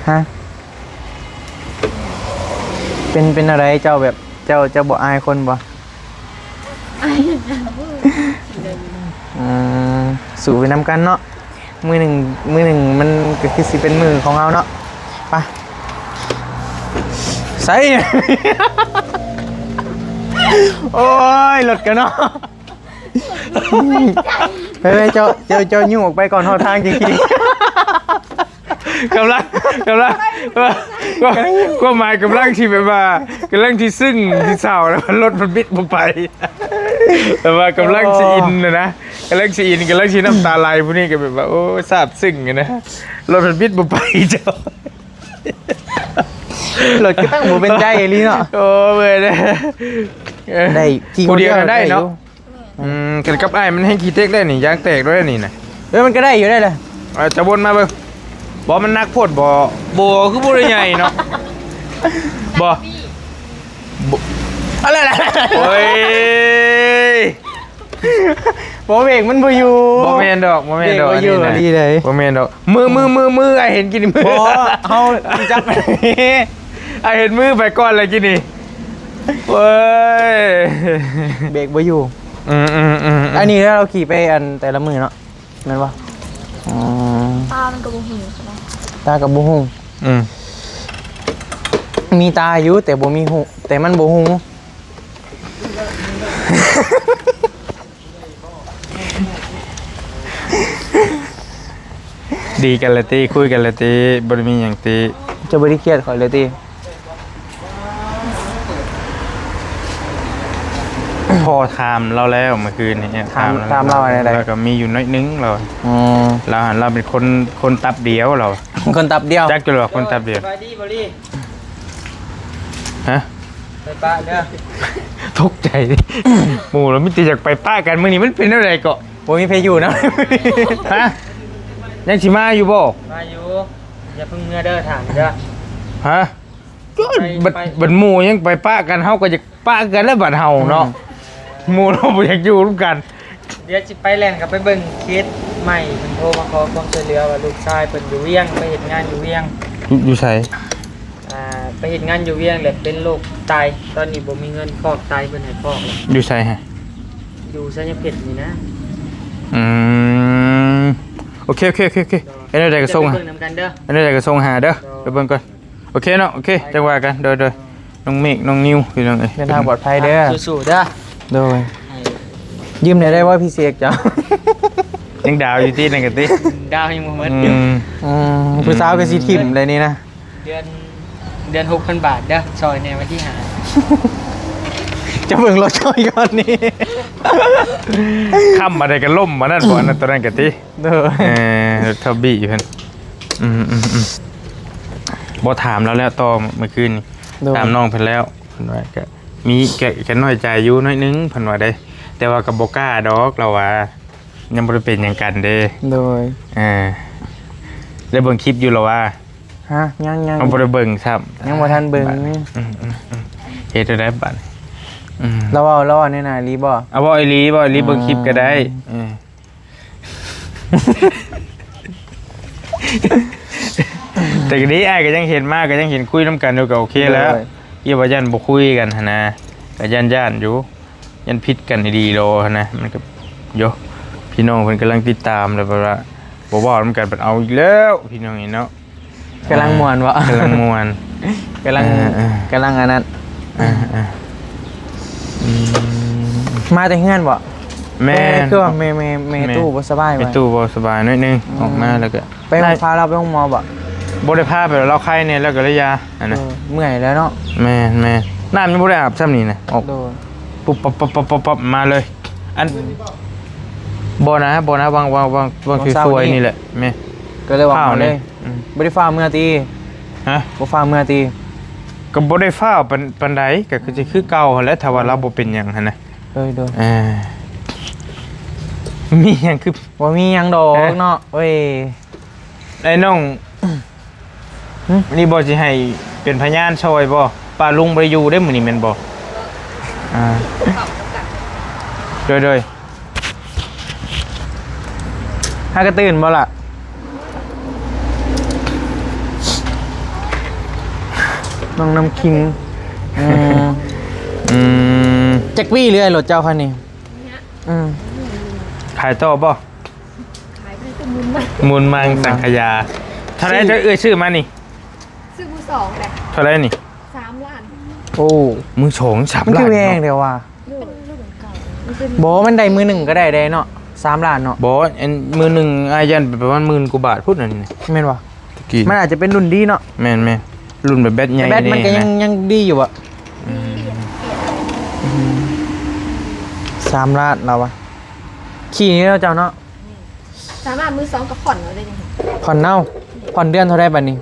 ຮະ? ເປັນ ເປັນແນວໃດ ເຈົ້າແບບ ເຈົ້າ ເຈົ້າບໍ່ອາຍຄົນບໍ່? ອາຍຫຍັງ? ອືມ ສູ້ໄປນຳກັນເນາະ ມື້ໜຶ່ງ ມື້ໜຶ່ງມັນກໍຄືຊິເປັນມື້ຂອງເຮົາເນາະ. ໄປ ໃສ່ ໂອ້ຍ ລົດກັນເນາະ. ເຮີ້ຍ ເຈົ້າ ເຈົ້າ ເຈົ້າຍູ້ອອກໄປກ່ອນຮອດທາງຈິງໆ. ກຳລັງ ກຳລັງ ຄວາມໝາຍກຳລັງທີ່ແບບວ່າ ກຳລັງທີ່ຊຶ້ງທີ່ເສົ້າ ແລ້ວລົດມັນບິດບໍ່ໄປ ແຕ່ວ່າກຳລັງຊິອິນນະນະ ກຳລັງຊິອິນ ກຳລັງຊິນ້ຳຕາໄຫຼ. ຜູ້ນີ້ກໍແບບວ່າ ໂອ້ ຊາບຊຶ້ງນະ ລົດມັນບິດບໍ່ໄປເຈົ້າ. ລົດກໍຕັ້ງບໍ່ເປັນໃຈອີ່ຫຼີເນາະ. ໂອ້ ເມື່ອຍເດ້. ໄດ້ ຂີ່ຄົນດຽວໄດ້ເນາະ. ອືມ ກັນກັບອ້າຍມັນແຮ່ງຂີ້ເຕັກໄດ້ນີ້ ຢາງແຕກແລ້ວນີ້ນະ. ເອີ ມັນກໍໄດ້ຢູ່ໄດ້ລະ. ເອີ ຈະວົນມາເບິ່ງ. ບໍ່ ມັນໜັກໂພດບໍ່? ບໍ່ ຄືບໍ່ໄດ້ໃຫຍ່ເນາະ. ບໍ່ ບໍ່ ອະໄລລະ? ໂອ້ຍ ບໍ່ ເບຣກມັນບໍ່ຢູ່. ບໍ່ແມ່ນດອກ ບໍ່ແມ່ນດອກ ເບຣກບໍ່ຢູ່ ອັນນີ້ນະ ດີເດ້. ບໍ່ແມ່ນດອກ. ມື ມື ມື ມື ອ້າຍເຫັນກິນມື. ບໍ່ ເຮົາຈັບ ອ້າຍເຫັນມືໄປກ່ອນແລ້ວກິນນີ້. ໂອ້ຍ ເບຣກບໍ່ຢູ່. ອືມໆໆໆ ອັນນີ້ເຮົາຂີ່ໄປອັນແຕ່ລະມື້ເນາະ ແມ່ນບໍ່? ອືມ ຕາມັນກໍບໍ່ຫູເນາະ ຕາກໍບໍ່ຫູ. ອືມ ມີຕາຢູ່ແຕ່ບໍ່ມີຫູ ແຕ່ມັນບໍ່ຫູ. ດີກັນລະຕິ ຄຸຍກັນລະຕິ ບໍ່ໄດ້ມີຫຍັງຕິ. ເຈົ້າບໍ່ໄດ້ຄຽດຂ້ອຍເລີຍຕິ? ພໍ່ຖາມລາວແລ້ວເມື່ອຄືນນີ້ ຖາມ ຖາມລາວວ່າແນວໃດ? ລາວກໍມີຢູ່ໜ້ອຍໜຶ່ງລາວ. ອໍ ລາວຫັ້ນລາວເປັນຄົນ ຄົນຕັບດຽວລາວ. ຄົນຕັບດຽວ ຈັກຢູ່ລະວ່າຄົນຕັບດຽວ. ສະບາຍດີບໍ່ລີ? ຮະ? ໄປປະເດີ. ຕົກໃຈ ໝູ່ລາວມີແຕ່ຢາກໄປປະກັນ. ມື້ນີ້ມັນເປັນແນວໃດເກາະ? ບໍ່ມີໃຜຢູ່ນຳ. ຮະ? ຍັງຊິມາຢູ່ບໍ່? ມາຢູ່. ຢ່າເພິ່ງເມືອເດີ ຖາມເດີ. ຮະ? ໄປ ບັດ ບັດໝູ່ຍັງໄປປະກັນ ເຮົາກໍຢາກປະກັນແລ້ວບັດເຮົາເນາະ. ອືມ ໝູ່ເຮົາບໍ່ຢາກຢູ່ນຳກັນ. ດຽວຊິໄປແລ່ນກັບໄປເບິ່ງເຂດໃໝ່ ເພິ່ນໂທມາຂໍຄວາມຊ່ວຍເຫຼືອວ່າລູກຊາຍເພິ່ນຢູ່ວຽງ ໄປເຮັດງານຢູ່ວຽງ. ຢູ່ ຢູ່ໃສ? ອ່າ ໄປເຮັດງານຢູ່ວຽງແລ້ວເປັນໂລກໄຕ ຕອນນີ້ບໍ່ມີເງິນຟອກໄຕ ເພິ່ນໃຫ້ຟອກແລ້ວ. ຢູ່ໃສຮະ? ຢູ່ໄຊຍະເພັດນີ້ນະ. ອືມ ໂອເຄ ໂອເຄ ໂອເຄ ໂອເຄ. ໂດຍ ເຮັດແນວໃດກໍສົ່ງ ໄປເບິ່ງນຳກັນເດີ ເຮັດແນວໃດກໍສົ່ງຫາເດີ. ໂດຍ ໄປເບິ່ງກ່ອນ. ໂອເຄເນາະ ໂອເຄ ໄປ ຈັ່ງວ່າກັນ. ໂດຍ ໂດຍ ນ້ອງເມກ ນ້ອງນິວ ພີ່ນ້ອງເອີຍ ເດີນທາງປອດໄພເດີ. ສູ້ໆເດີ. ໂດຍ ໃຫ້ ຢືມແດ່ໄດ້ບໍ່ ພີຊີເອັກ ເຈົ້າ? ຍັງດາວຢູ່ຕິ ນັ້ນກະຕິ ດາວຍັງບໍ່ໝົດ. ອືມ ອືມ ຜູ້ສາວກໍຊິຖິ້ມໄດ້ນີ້ນະ. ເດືອນ ເດືອນຫົກພັນບາດເດີ ຊ່ອຍແດ່ວັນທີຫ້າ. ຈະເບິ່ງລົດເຈົ້າອີກກ່ອນນີ້ ຄ້ຳມາໄດ້ກໍລົ້ມມານັ້ນບໍ່ ອັນນັ້ນ ຕອນນັ້ນກະຕິ. ໂດຍ ເອີ ລົດທະບີເພິ່ນ. ອືມໆໆ ບໍ່ ຖາມລາວແລ້ວຕໍ່ມື້ຄືນນີ້. ໂດຍ ຖາມນ້ອງເພິ່ນແລ້ວ ເພິ່ນວ່າກະມີ ກະ ກະນ້ອຍໃຈຢູ່ໜ້ອຍໜຶ່ງ ເພິ່ນວ່າເດ້ ແຕ່ວ່າກໍບໍ່ກ້າດອກ ລາວວ່າຍັງບໍ່ໄດ້ເປັນຫຍັງກັນເດ້. ໂດຍ ເອີ ໄດ້ເບິ່ງຄລິບຢູ່ລາວວ່າ? ຮະ ຍັງໆ ເຮົາບໍ່ໄດ້ເບິ່ງຊ້ຳ ຍັງບໍ່ທັນເບິ່ງ. ອືມໆໆ ເຮັດໄດ້ບັດ ອືມ ລາວເວົ້າ ລາວເວົ້າແນວນັ້ນອີ່ຫຼີບໍ່? ເອົາ ເວົ້າອີ່ຫຼີ ເວົ້າອີ່ຫຼີ ເບິ່ງຄລິບກໍໄດ້. ເອີ ເອີ ແຕ່ກໍດີ ອ້າຍກໍຍັງເຫັນມາ ກໍຍັງເຫັນຄຸຍນຳກັນຢູ່ ກໍໂອເຄແລ້ວ. ໂດຍ ຢ່າວ່າຢ້ານບໍ່ຄຸຍກັນຫັ້ນນະ ກໍຢ້ານໆຢູ່ ຢ້ານຜິດກັນອີ່ຫຼີໂລຫັ້ນນະ. ມັນກໍ ໂຢ ພີ່ນ້ອງເພິ່ນກຳລັງຕິດຕາມ ແລ້ວແບບວ່າບໍ່ເວົ້ານຳກັນ ເພິ່ນເອົາອີກແລ້ວ ພີ່ນ້ອງເອີຍເນາະ. ກຳລັງມ່ວນບໍ່? ກຳລັງມ່ວນ ກຳລັງ ເອີ ເອີ ກຳລັງອັນນັ້ນ ເອີ ເອີ ອືມ ມາແຕ່ເຮືອນບໍ່? ແມ່ນ ແມ່ ຄືວ່າແມ່ ແມ່ ແມ່ ແມ່ຕູ້ບໍ່ສະບາຍ ແມ່ຕູ້ບໍ່ສະບາຍໜ້ອຍໜຶ່ງ ອືມ ອອກມາແລ້ວກໍ ໄປ ໄດ້ ພາລາວໄປໂຮງໝໍບໍ່? ບໍ່ໄດ້ພາໄປ ລາວໄຄແດ່ ລາວກໍເລີຍຢາ ອັນນັ້ນ ເອີ ເມື່ອຍແລ້ວເນາະ. ແມ່ນໆ ນ້ຳຍັງບໍ່ໄດ້ອາບຊ້ຳນີ້ນະ ອອກ ໂດຍ ປຸບປັບ ປັບ ປັບ ປັບ ປັບ ມາເລີຍ. ອັນ ບໍ່ນະ ບໍ່ນະ ຫວ່າງ ຫວ່າງ ຫວ່າງ ຫວ່າງ ຫວ່າງເສົາ ຊ່ວຍໆນີ້ແຫຼະ. ແມ່ນ ກໍເລີຍວ່າ ຟ້າວມາເລີຍ ນີ້ ອືມ ບໍ່ໄດ້ຟ້າວເມືອຕິ ຮະ? ບໍ່ຟ້າວເມືອຕິ ກໍບໍ່ໄດ້ຟ້າວປານ ປານໃດ ກໍຄືຊິຄືເກົ່າຫັ້ນແຫຼະ ຖ້າວ່າລາວບໍ່ເປັນຫຍັງຫັ້ນນະ. ໂດຍ ໂດຍ ເອີ ມີຫຍັງຄື ບໍ່ມີຫຍັງດອກເນາະ ເອີຍ. ໄອ້ນ້ອງ ຫຶ? ນີ້ບໍ່ ຊິໃຫ້ເປັນພະຍານຊ່ອຍບໍ່? ປ້າລຸງບໍ່ໄດ້ຢູ່ເດ້ມື້ນີ້ແມ່ນບໍ່? ອ່າ ໂດຍ ໂດຍ ຫາກະຕື່ນບໍ່ລະ? ນ້ອງນ້ຳຄິງ ອືມ ອືມ ຈັກປີເລື້ອຍລົດເຈົ້າຄັນນີ້? ອືມ ຂາຍຕໍ່ບໍ່? ຂາຍໄປແຕ່ມູນມັງ ມູນມັງສັງຂະຍາ. ເທົ່າໃດ ຊິ ເຈົ້າເອື້ອຍຊື້ມານີ້? ຊື້ມືສອງແຫຼະ. ເທົ່າໃດນີ້? ສາມລ້ານ. ໂອ້ ມືສອງສາມລ້ານ ມັນຄືແພງແທ້ວ່າ. ໂດຍ ບໍ່ ມັນໄດ້ມືໜຶ່ງກໍໄດ້ເດ້ເນາະ ສາມລ້ານເນາະ. ບໍ່ ອັນມືໜຶ່ງ ອາ ຢ້ານປະມານໝື່ນກວ່າບາດພຸ້ນ ອັນນີ້ ແມ່ນບໍ່? ຕະກີ້ ມັນອາດຈະເປັນລຸ້ນດີເນາະ. ແມ່ນໆ ລຸ້ນແບບແບັດໃຫຍ່ ແຕ່ແບັດມັນກໍຍັງ ແນ່ນະ ຍັງດີຢູ່ບໍ່? ອືມ ອືມ ສາມລ້ານລາວວ່າ. ຂີ່ນີ້ເນາະເຈົ້າເນາະ. ສາມາດມືສອງກໍຜ່ອນເອົາໄດ້ນີ້. ຜ່ອນເອົາ ຜ່ອນເດືອນເທົ່າໃດບັດນີ້?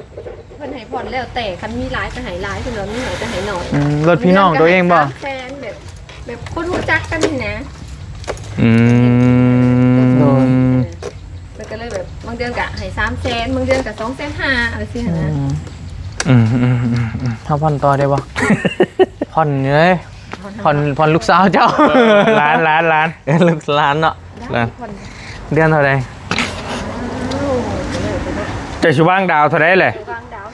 ເພິ່ນໃຫ້ຜ່ອນແລ້ວແຕ່ ຄັນມີຫຼາຍກໍໃຫ້ຫຼາຍ ເພິ່ນວ່າມີໜ້ອຍກໍໃຫ້ໜ້ອຍ. ອືມ ລົດພີ່ນ້ອງໂຕເອງບໍ່? ສາມແສນ ແບບ ແບບຄົນຮູ້ຈັກກັນນີ້ນະ. ອືມ ໂດຍ ມັນກໍເລີຍແບບ ບາງເດືອນກໍໃຫ້ສາມແສນ ບາງເດືອນກໍສອງແສນຫ້າ ຈັ່ງຊີ້ນະ. ອືມ ອືມໆໆໆ ເຮົາຜ່ອນຕໍ່ໄດ້ບໍ່? ຜ່ອນເລີຍ ຜ່ອນ ຜ່ອນລູກສາວເຈົ້າ. ເອີ ຫຼານ ຫຼານ ຫຼານ ເອີ ລູກຫຼານເນາະ. ເດືອນເທົ່າໃດ? ເຈົ້າຊິວາງດາວເທົ່າໃດແຫຼະ? ວາງດາວ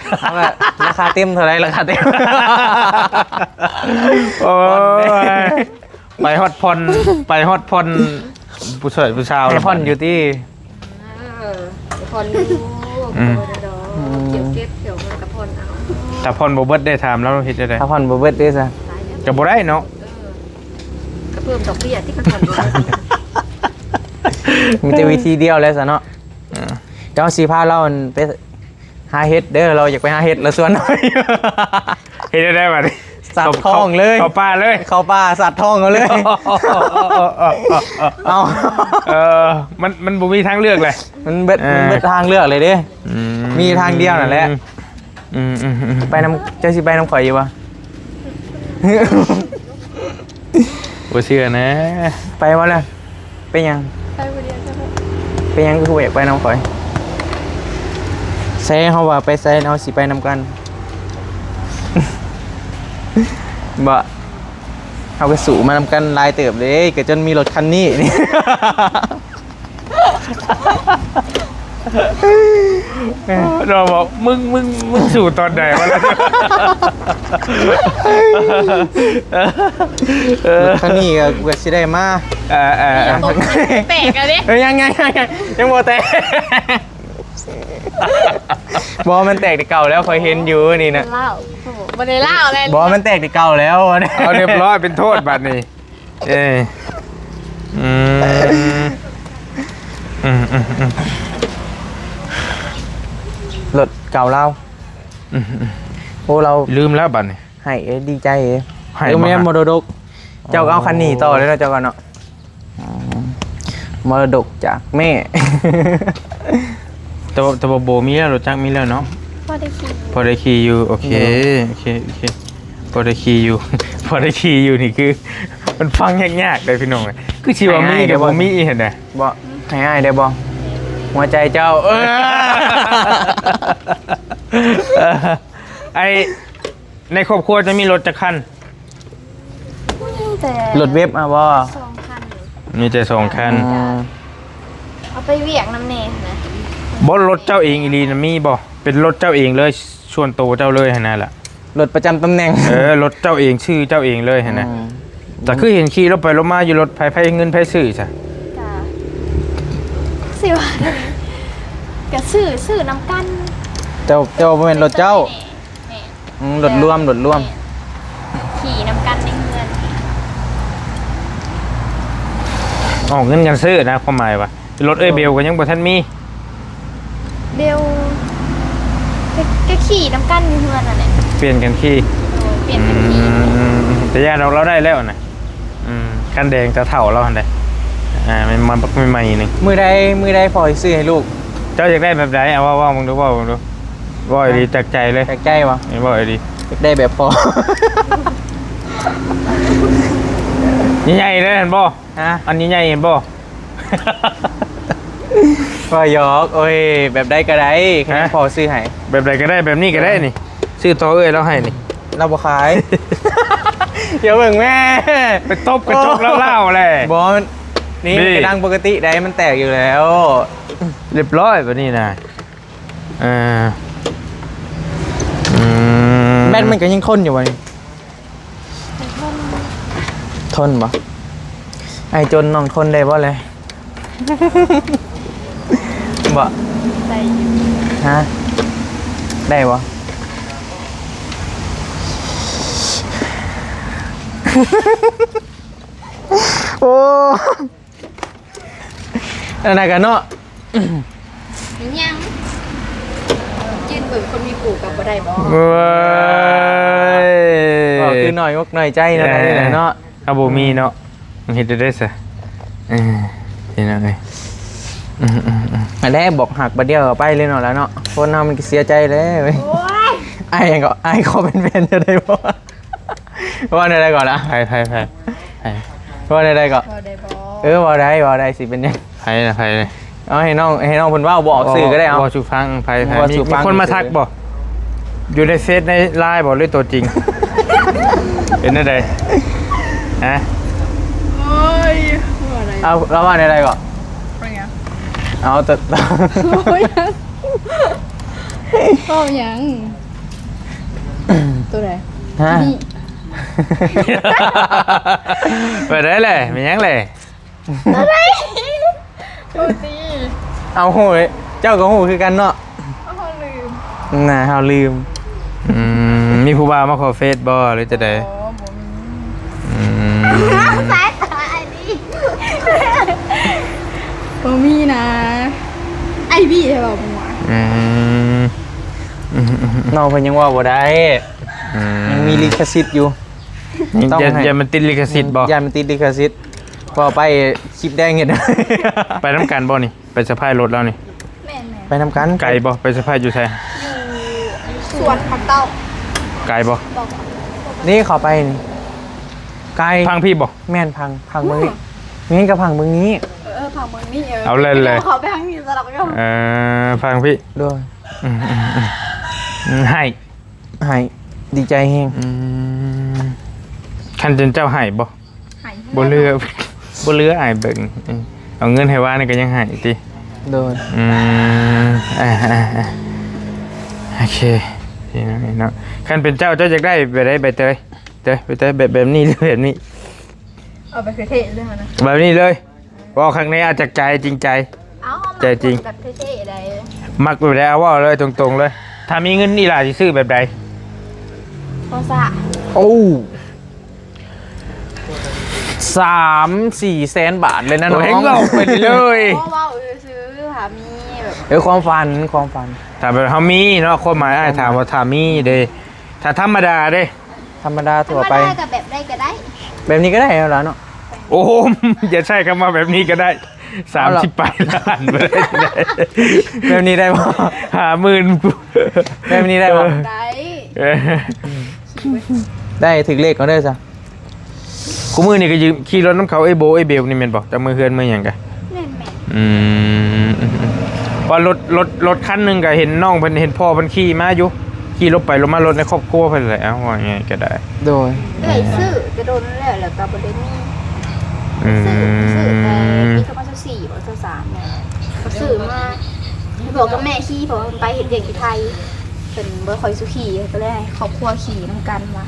ລາຄາເຕັມເທົ່າໃດ? ລາຄາເຕັມ ໂອ້ຍ ໄປຮອດຜ່ອນ ໄປຮອດຜ່ອນ ຜູ້ຊ່ອຍຜູ້ສາວ ໃຫ້ຜ່ອນຢູ່ຕິ? ເອີ ຜ່ອນຢູ່ ອືມ ເກັບ ເກັບ ດຽວມັນກໍຜ່ອນເອົາ. ຖ້າຜ່ອນບໍ່ເບິດໄດ້ ຖາມລາວເຮັດຈັ່ງໃດ? ຖ້າຜ່ອນບໍ່ເບິດເດ້ຊະ? ກໍບໍ່ໄດ້ເນາະ. ເອີ ກໍເພີ່ມດອກເບ້ຍທີ່ມັນຜ່ອນບໍ່ໄດ້. ມີແຕ່ວິທີດຽວແຫຼະຊະເນາະ. ເອີ ເຈົ້າຊິພາລາວ ອັນ ໄປຫາເຫັດເດີ ລາວຢາກໄປຫາເຫັດ ລາວຊວນ. ເຮັດໄດ້ບັດນີ້? ສັດທ້ອງເລີຍ ເຂົ້າປ່າເລີຍ ເຂົ້າປ່າສັດທ້ອງເອົາເລີຍ. ເອົາ ເອີ ມັນ ມັນບໍ່ມີທາງເລືອກເລີຍ ມັນເບິດ ເອີ ມັນເບິດທາງເລືອກເລີຍເດ້. ອືມ ມີທາງດຽວນັ້ນແຫຼະ. ອືມໆໆ ໄປນຳ ເຈົ້າຊິໄປນຳຂ້ອຍຢູ່ບໍ່? ບໍ່ເຊື່ອນະ. ໄປບໍ່ລະ? ເປັນຫຍັງ? ໄປຜູ້ດຽວເຈົ້າ. ເປັນຫຍັງຄືບໍ່ຢາກໄປນຳຂ້ອຍ? ໃສ ເຮົາວ່າໄປໃສ ເຮົາຊິໄປນຳກັນ. ບໍ່ ເຮົາກໍສູ້ມານຳກັນຫຼາຍເຕີບເດ້ ກໍຈົນມີລົດຄັນນີ້. ເນາະ ບອກ ມຶງ ມຶງ ມຶງສູ້ຕອນໃດວະ? ເອີ ຄັນນີ້ກໍ ກໍຊິໄດ້ມາ ເອີ ເອີ ເອີ ແຕກແລ້ວເດ້. ເອີ ຍັງ ຍັງ ຍັງ ຍັງ ຍັງບໍ່ແຕກ. ບໍ່ ມັນແຕກແຕ່ເກົ່າແລ້ວ ຂ້ອຍເຫັນຢູ່ນີ້ນະ. ລາວ ບໍ່ໄດ້ລາວແລ້ວ. ບໍ່ ມັນແຕກແຕ່ເກົ່າແລ້ວ. ເອົາ ຮຽບຮ້ອຍ ເປັນໂທດບັດນີ້. ເອີ ອືມ ອືມ ອືມ ອືມ ລົດເກົ່າລາວ. ອືມ ອືມ ໂອ້ ລາວລືມແລ້ວບັດນີ້. ໃຫ້ເດ້ ດີໃຈເດ້. ໃຫ້ ເອີ ບໍ່ ແມ່ນ ຫາ ມໍລະດົກ ເຈົ້າກໍເອົາຄັນນີ້ຕໍ່ເລີຍເນາະ ເຈົ້າກໍເນາະ. ອໍ ມໍລະດົກຈາກແມ່. ແຕ່ວ່າ ແຕ່ວ່າບໍ່ມີແລ້ວ ລົດຈັກມີແລ້ວເນາະ. ພໍໄດ້ຂີ່ ພໍໄດ້ຂີ່ຢູ່. ໂອເຄ ໂດຍ ໂອເຄ ໂອເຄ ພໍໄດ້ຂີ່ຢູ່ ພໍໄດ້ຂີ່ຢູ່ນີ້ຄື ມັນຟັງຍາກໆເດ້ພີ່ນ້ອງ. ຄືຊິວ່າມີກໍບໍ່ມີຫັ້ນນະ. ບໍ່ ໃຫ້ອ້າຍໄດ້ບໍ່? ຫົວໃຈເຈົ້າ ເອີ ເອີ ໄອ້ ໃນຄອບຄົວຈະມີລົດຈັກຄັນ? ຜູ້ຍິງ ແຕ່ລົດເວັບ ອາ ບໍ່? ສອງຄັນ ມີແຕ່ສອງຄັນ ອືມ ເອົາໄປວຽກນຳແດ່ນະ. ບໍ່ ລົດເຈົ້າເອງອີ່ຫຼີນະ ມີບໍ່? ເປັນລົດເຈົ້າເອງເລີຍ ສ່ວນໂຕເຈົ້າເລີຍຫັ້ນນະລະ? ລົດປະຈຳຕຳແໜ່ງ ເອີ ລົດເຈົ້າເອງ ຊື່ເຈົ້າເອງເລີຍຫັ້ນນະ. ອືມ ແຕ່ຄືເຫັນຂີ່ລົງໄປລົງມາຢູ່ ລົດໃຜ ໃຜ ເງິນໃຜຊື້ຊະ? ກະຊິວ່າ ກະຊື້ ຊື້ນຳກັນ. ແຕ່ ແຕ່ວ່າບໍ່ແມ່ນລົດເຈົ້າ? ແມ່ນ ອືມ ລົດລວມ ລົດລວມ ແມ່ນ ຂີ່ນຳກັນໃນເຮືອນ. ອອກເງິນກັນຊື້ນະ ຄວາມໝາຍວ່າ ລົດເອື້ອຍເບວກໍຍັງບໍ່ທັນມີ. ເບວ ກະ ກະຂີ່ນຳກັນຢູ່ເຮືອນຫັ້ນແຫຼະ ປ່ຽນກັນຂີ່. ໂດຍ ປ່ຽນກັນຂີ່. ອືມ ແຕ່ຢ້ານດອກລາວໄດ້ແລ້ວນະ. ອືມ ຄັນແດງຕາເຖົ້າລາວຫັ້ນໃດ໋. ອ່າ ແມ່ນມາບັກໃໝ່ໆ ນີ້. ມື້ໃດ ມື້ໃດພໍ່ຊິຊື້ໃຫ້ລູກ? ເຈົ້າຢາກໄດ້ແບບໃດ? ເອົາ ເວົ້າ ເວົ້າເບິ່ງດູ ເວົ້າເບິ່ງດູ. ເວົ້າອີ່ຫຼີ ຈາກໃຈເລີຍ. ຈາກໃຈຫວາ? ເອີ ເວົ້າອີ່ຫຼີ. ຢາກໄດ້ແບບພໍ່. ໃຫຍ່ໆ ເລີຍຫັ້ນບໍ່? ຮະ? ອັນໃຫຍ່ໆ ເຫັນບໍ່? ວ່າຫຍອກ ໂອ້ຍ ແບບໃດກໍໄດ້ ຮະ? ໃຫ້ພໍ່ຊື້ໃຫ້ ແບບໃດກໍໄດ້ ແບບນີ້ກໍໄດ້ນີ້ ຊື້ຕໍ່ເອື້ອຍລາວໃຫ້ນີ້ ລາວບໍ່ຂາຍ. ຢ່າເບິ່ງແມ່ ໄປຕົບກະຈົກ ໂອ້ ລາວໆ ແຫຼະ. ບໍ່ ມັນ ນີ້ ນີ້ ມັນກະດັງປົກກະຕິໄດ໋ ມັນແຕກຢູ່ແລ້ວ ຮຽບຮ້ອຍບາດນີ້ນະ. ເອີ ອືມ ແບັດມັນກໍຍັງທົນຢູ່ບໍ່ນີ້? ທົນບໍ່? ອ້າຍຈົນ ນ້ອງທົນໄດ້ບໍ່ແລະ? ບໍ່ ໄດ້ຢູ່. ຮະ? ໄດ້ບໍ່? ໂອ້ ອັນນັ້ນກະເນາະ ມີຫຍັງ? ຢືນເບິ່ງຄົນມີຄູ່ກໍບໍ່ໄດ້ບໍ? ເວີຍ ເວົ້າຄືນ້ອຍອົກນ້ອຍໃຈແນວໃດນີ້ແຫຼະເນາະ. ເຮົາບໍ່ມີເນາະ ເຮັດໄດ້ໃດຊະ? ເອີ ພີ່ນ້ອງເອີຍ ອືມໆໆ ອັນແລະ ບອກຮັກບາດດຽວກໍໄປເລີຍເນາະລະເນາະ ຄົນເຮົາມັນກໍເສຍໃຈແລ້ວ. ໂອ້ຍ ອ້າຍຫຍັງກໍ ອ້າຍຂໍເປັນແຟນເຈົ້າໄດ້ບໍ່? ເວົ້າແນວໃດກ່ອນລະ? ໃຜ ໃຜ ໃຜ ໃຜ ເວົ້າແນວໃດກໍ? ເວົ້າໄດ້ບໍ່? ເອີ ເວົ້າໄດ້ ເວົ້າໄດ້ ຊິເປັນຫຍັງ? ໃຜນະ ໃຜນະ? ເອົາ ໃຫ້ນ້ອງ ໃຫ້ນ້ອງເພິ່ນເວົ້າ ບໍ່ອອກຊື່ກໍໄດ້. ເອົາ ເວົ້າສູ່ຟັງ ໃຜ ໃຜ ມີຄົນມາທັກບໍ່? ຢູ່ໃນເຟສ ໃນລາຍບໍ່ ຫຼືຕົວຈິງ? ເປັນແນວໃດ? ຮະ? ໂອ້ຍ ເວົ້າໄດ້ ເອົາ ລາວວ່າແນວໃດກໍ? ເປັນຫຍັງ? ເອົາ ແຕ່ ໂອ້ຍ ເວົ້າຫຍັງ? ໂຕໃດ? ຮະ? ນີ້ ໄປໄດ້ແຫຼະ ແມ່ນຫຍັງແຫຼະ? ໂຕໃດ? ໂຕຈີ່ ເອົາ ຮູ້ເລີຍ ເຈົ້າກໍຮູ້ຄືກັນເນາະ. ເຮົາລືມ ນະ ເຮົາລືມ. ອືມ ມີຜູ້ບ່າວມາຂໍເຟສບໍ່ ຫຼືຈັ່ງໃດ? ອໍ ບໍ່ມີ. ອືມ ສາຍຕາອ້າຍບີ ບໍ່ມີນະ ອ້າຍບີໃຫ້ເວົ້າໝວກ. ອືມ ນ້ອງເພິ່ນຍັງເວົ້າບໍ່ໄດ້. ອືມ ຍັງມີລິຂະສິດຢູ່ ຕ້ອງໃຫ້ ຢ້ານມັນຕິດລິຂະສິດບໍ່? ຢ້ານມັນຕິດລິຂະສິດ ເວົ້າໄປຄລິບແດງເຮັດ. ໄປນຳກັນບໍ່ນີ້? ໄປສະພາຍລົດລາວນີ້ ແມ່ນໆ ໄປນຳກັນ. ໄກບໍ່? ໄປສະພາຍຢູ່ໃສ? ຢູ່ສວນຜັກເຕົ້າ. ໄກບໍ່? ນີ້ເຂົ້າໄປນີ້ ໄກ. ພັງພີ້ບໍ່? ແມ່ນ ພັງ ພັງເບິ່ງນີ້ ນີ້ກໍພັງເບິ່ງນີ້. ເອີ ເອີ ພັງເບິ່ງນີ້. ເອີ ເອົາແລ້ວ ເຂົ້າໄປທາງນີ້ສະດອກຢູ່. ເອີ ພັງພີ້. ໂດຍ. ອືມ ອືມ ອືມ ໃຫ້ ໃຫ້ ດີໃຈແຮງ. ອືມ ຄັນເປັນເຈົ້າໃຫ້ບໍ່? ໃຫ້ ບໍ່ເຫຼືອ ບໍ່ເຫຼືອອ້າຍເບິ່ງ. ເອີ ເອົາເງິນໃຫ້ວ່ານີ້ກໍຍັງໃຫ້ຕິ? ໂດຍ. ອືມ ອ່າ ໂອເຄ ພີ່ນ້ອງເນາະ ຄັນເປັນເຈົ້າ ເຈົ້າຢາກໄດ້ແບບໃດ ໃບເຕີຍ? ເຕີຍ ໃບເຕີຍ ແບບ ແບບນີ້ ຫຼືແບບນີ້? ເອົາແບບເທ່ໆເລີຍນະ ແບບນີ້ເລີຍ. ເວົ້າຂ້າງໃນອາດຈະໃຈຈິງໃຈ. ເອົາ ໃຈຈິງ ແບບເທ່ໆໃດ. ມັກແບບໃດ ເອົາເວົ້າເລີຍ ຕົງໆເລີຍ. ຖ້າມີເງິນອີ່ຫຼ້າຊິຊື້ແບບໃດ? ໂທລະສັບ. ໂອ້ ສາມສີ່ແສນບາດເລີຍນະນ້ອງ. ໂອ້ ເວົ້າໄປເລີຍ. ເວົ້າຊື່ໆ ຖ້າມີແບບ ເອີ ຄວາມຝັນ ຄວາມຝັນ. ຖ້າແບບເຮົາມີເນາະ ຄວາມໝາຍອ້າຍຖາມວ່າຖ້າມີເດ້ ຖ້າທຳມະດາເດ້? ທຳມະດາທົ່ວໄປ. ທຳມະດາກໍແບບໃດກໍໄດ້. ແບບນີ້ກໍໄດ້ແລ້ວລະເນາະ. ໂອ້ ຢ່າໃຊ້ຄຳວ່າແບບນີ້ກໍໄດ້. ສາມສິບປາຍລ້ານບໍ່ໄດ້. ແບບນີ້ໄດ້ບໍ່? ຫ້າໝື່ນ. ແບບນີ້ໄດ້ບໍ່? ໄດ້. ໄດ້ ຖືກເລກເອົາເດີຊະ. ຄູ່ມື້ນີ້ກໍຢືມຂີ່ລົດນຳເຂົາ ເອີຍໂບ ເອີຍເບວນີ້ແມ່ນບໍ່? ຈາກເມືອເຮືອນເມືອຫຍັງກະ. ແມ່ນໆ. ອືມ ວ່າລົດ ລົດ ລົດຄັນໜຶ່ງກໍເຫັນນ້ອງເພິ່ນ ເຫັນພໍ່ເພິ່ນຂີ່ມາຢູ່. ຂີ່ລົດໄປລົດມາ ລົດໃນຄອບຄົວເພິ່ນແຫຼະ ເອົາ ເວົ້າງ່າຍໆກໍໄດ້. ໂດຍ ເອື້ອຍຊື້ແຕ່ດົນແລ້ວ ແລ້ວກໍບໍ່ໄດ້ມີ. ອືມ ຊື້ ຊື້ແຕ່ປີສອງພັນຊາວສີ່ບໍ ຊາວສາມນີ້ ກໍຊື້ມາ ບອກກັບແມ່ຂີ່ ເພາະວ່າໄປເຮັດວຽກຢູ່ໄທ ເພິ່ນບໍ່ຄ່ອຍສູ່ຂີ່ ກໍເລີຍໃຫ້ຄອບຄົວຂີ່ນຳກັນວ່າ.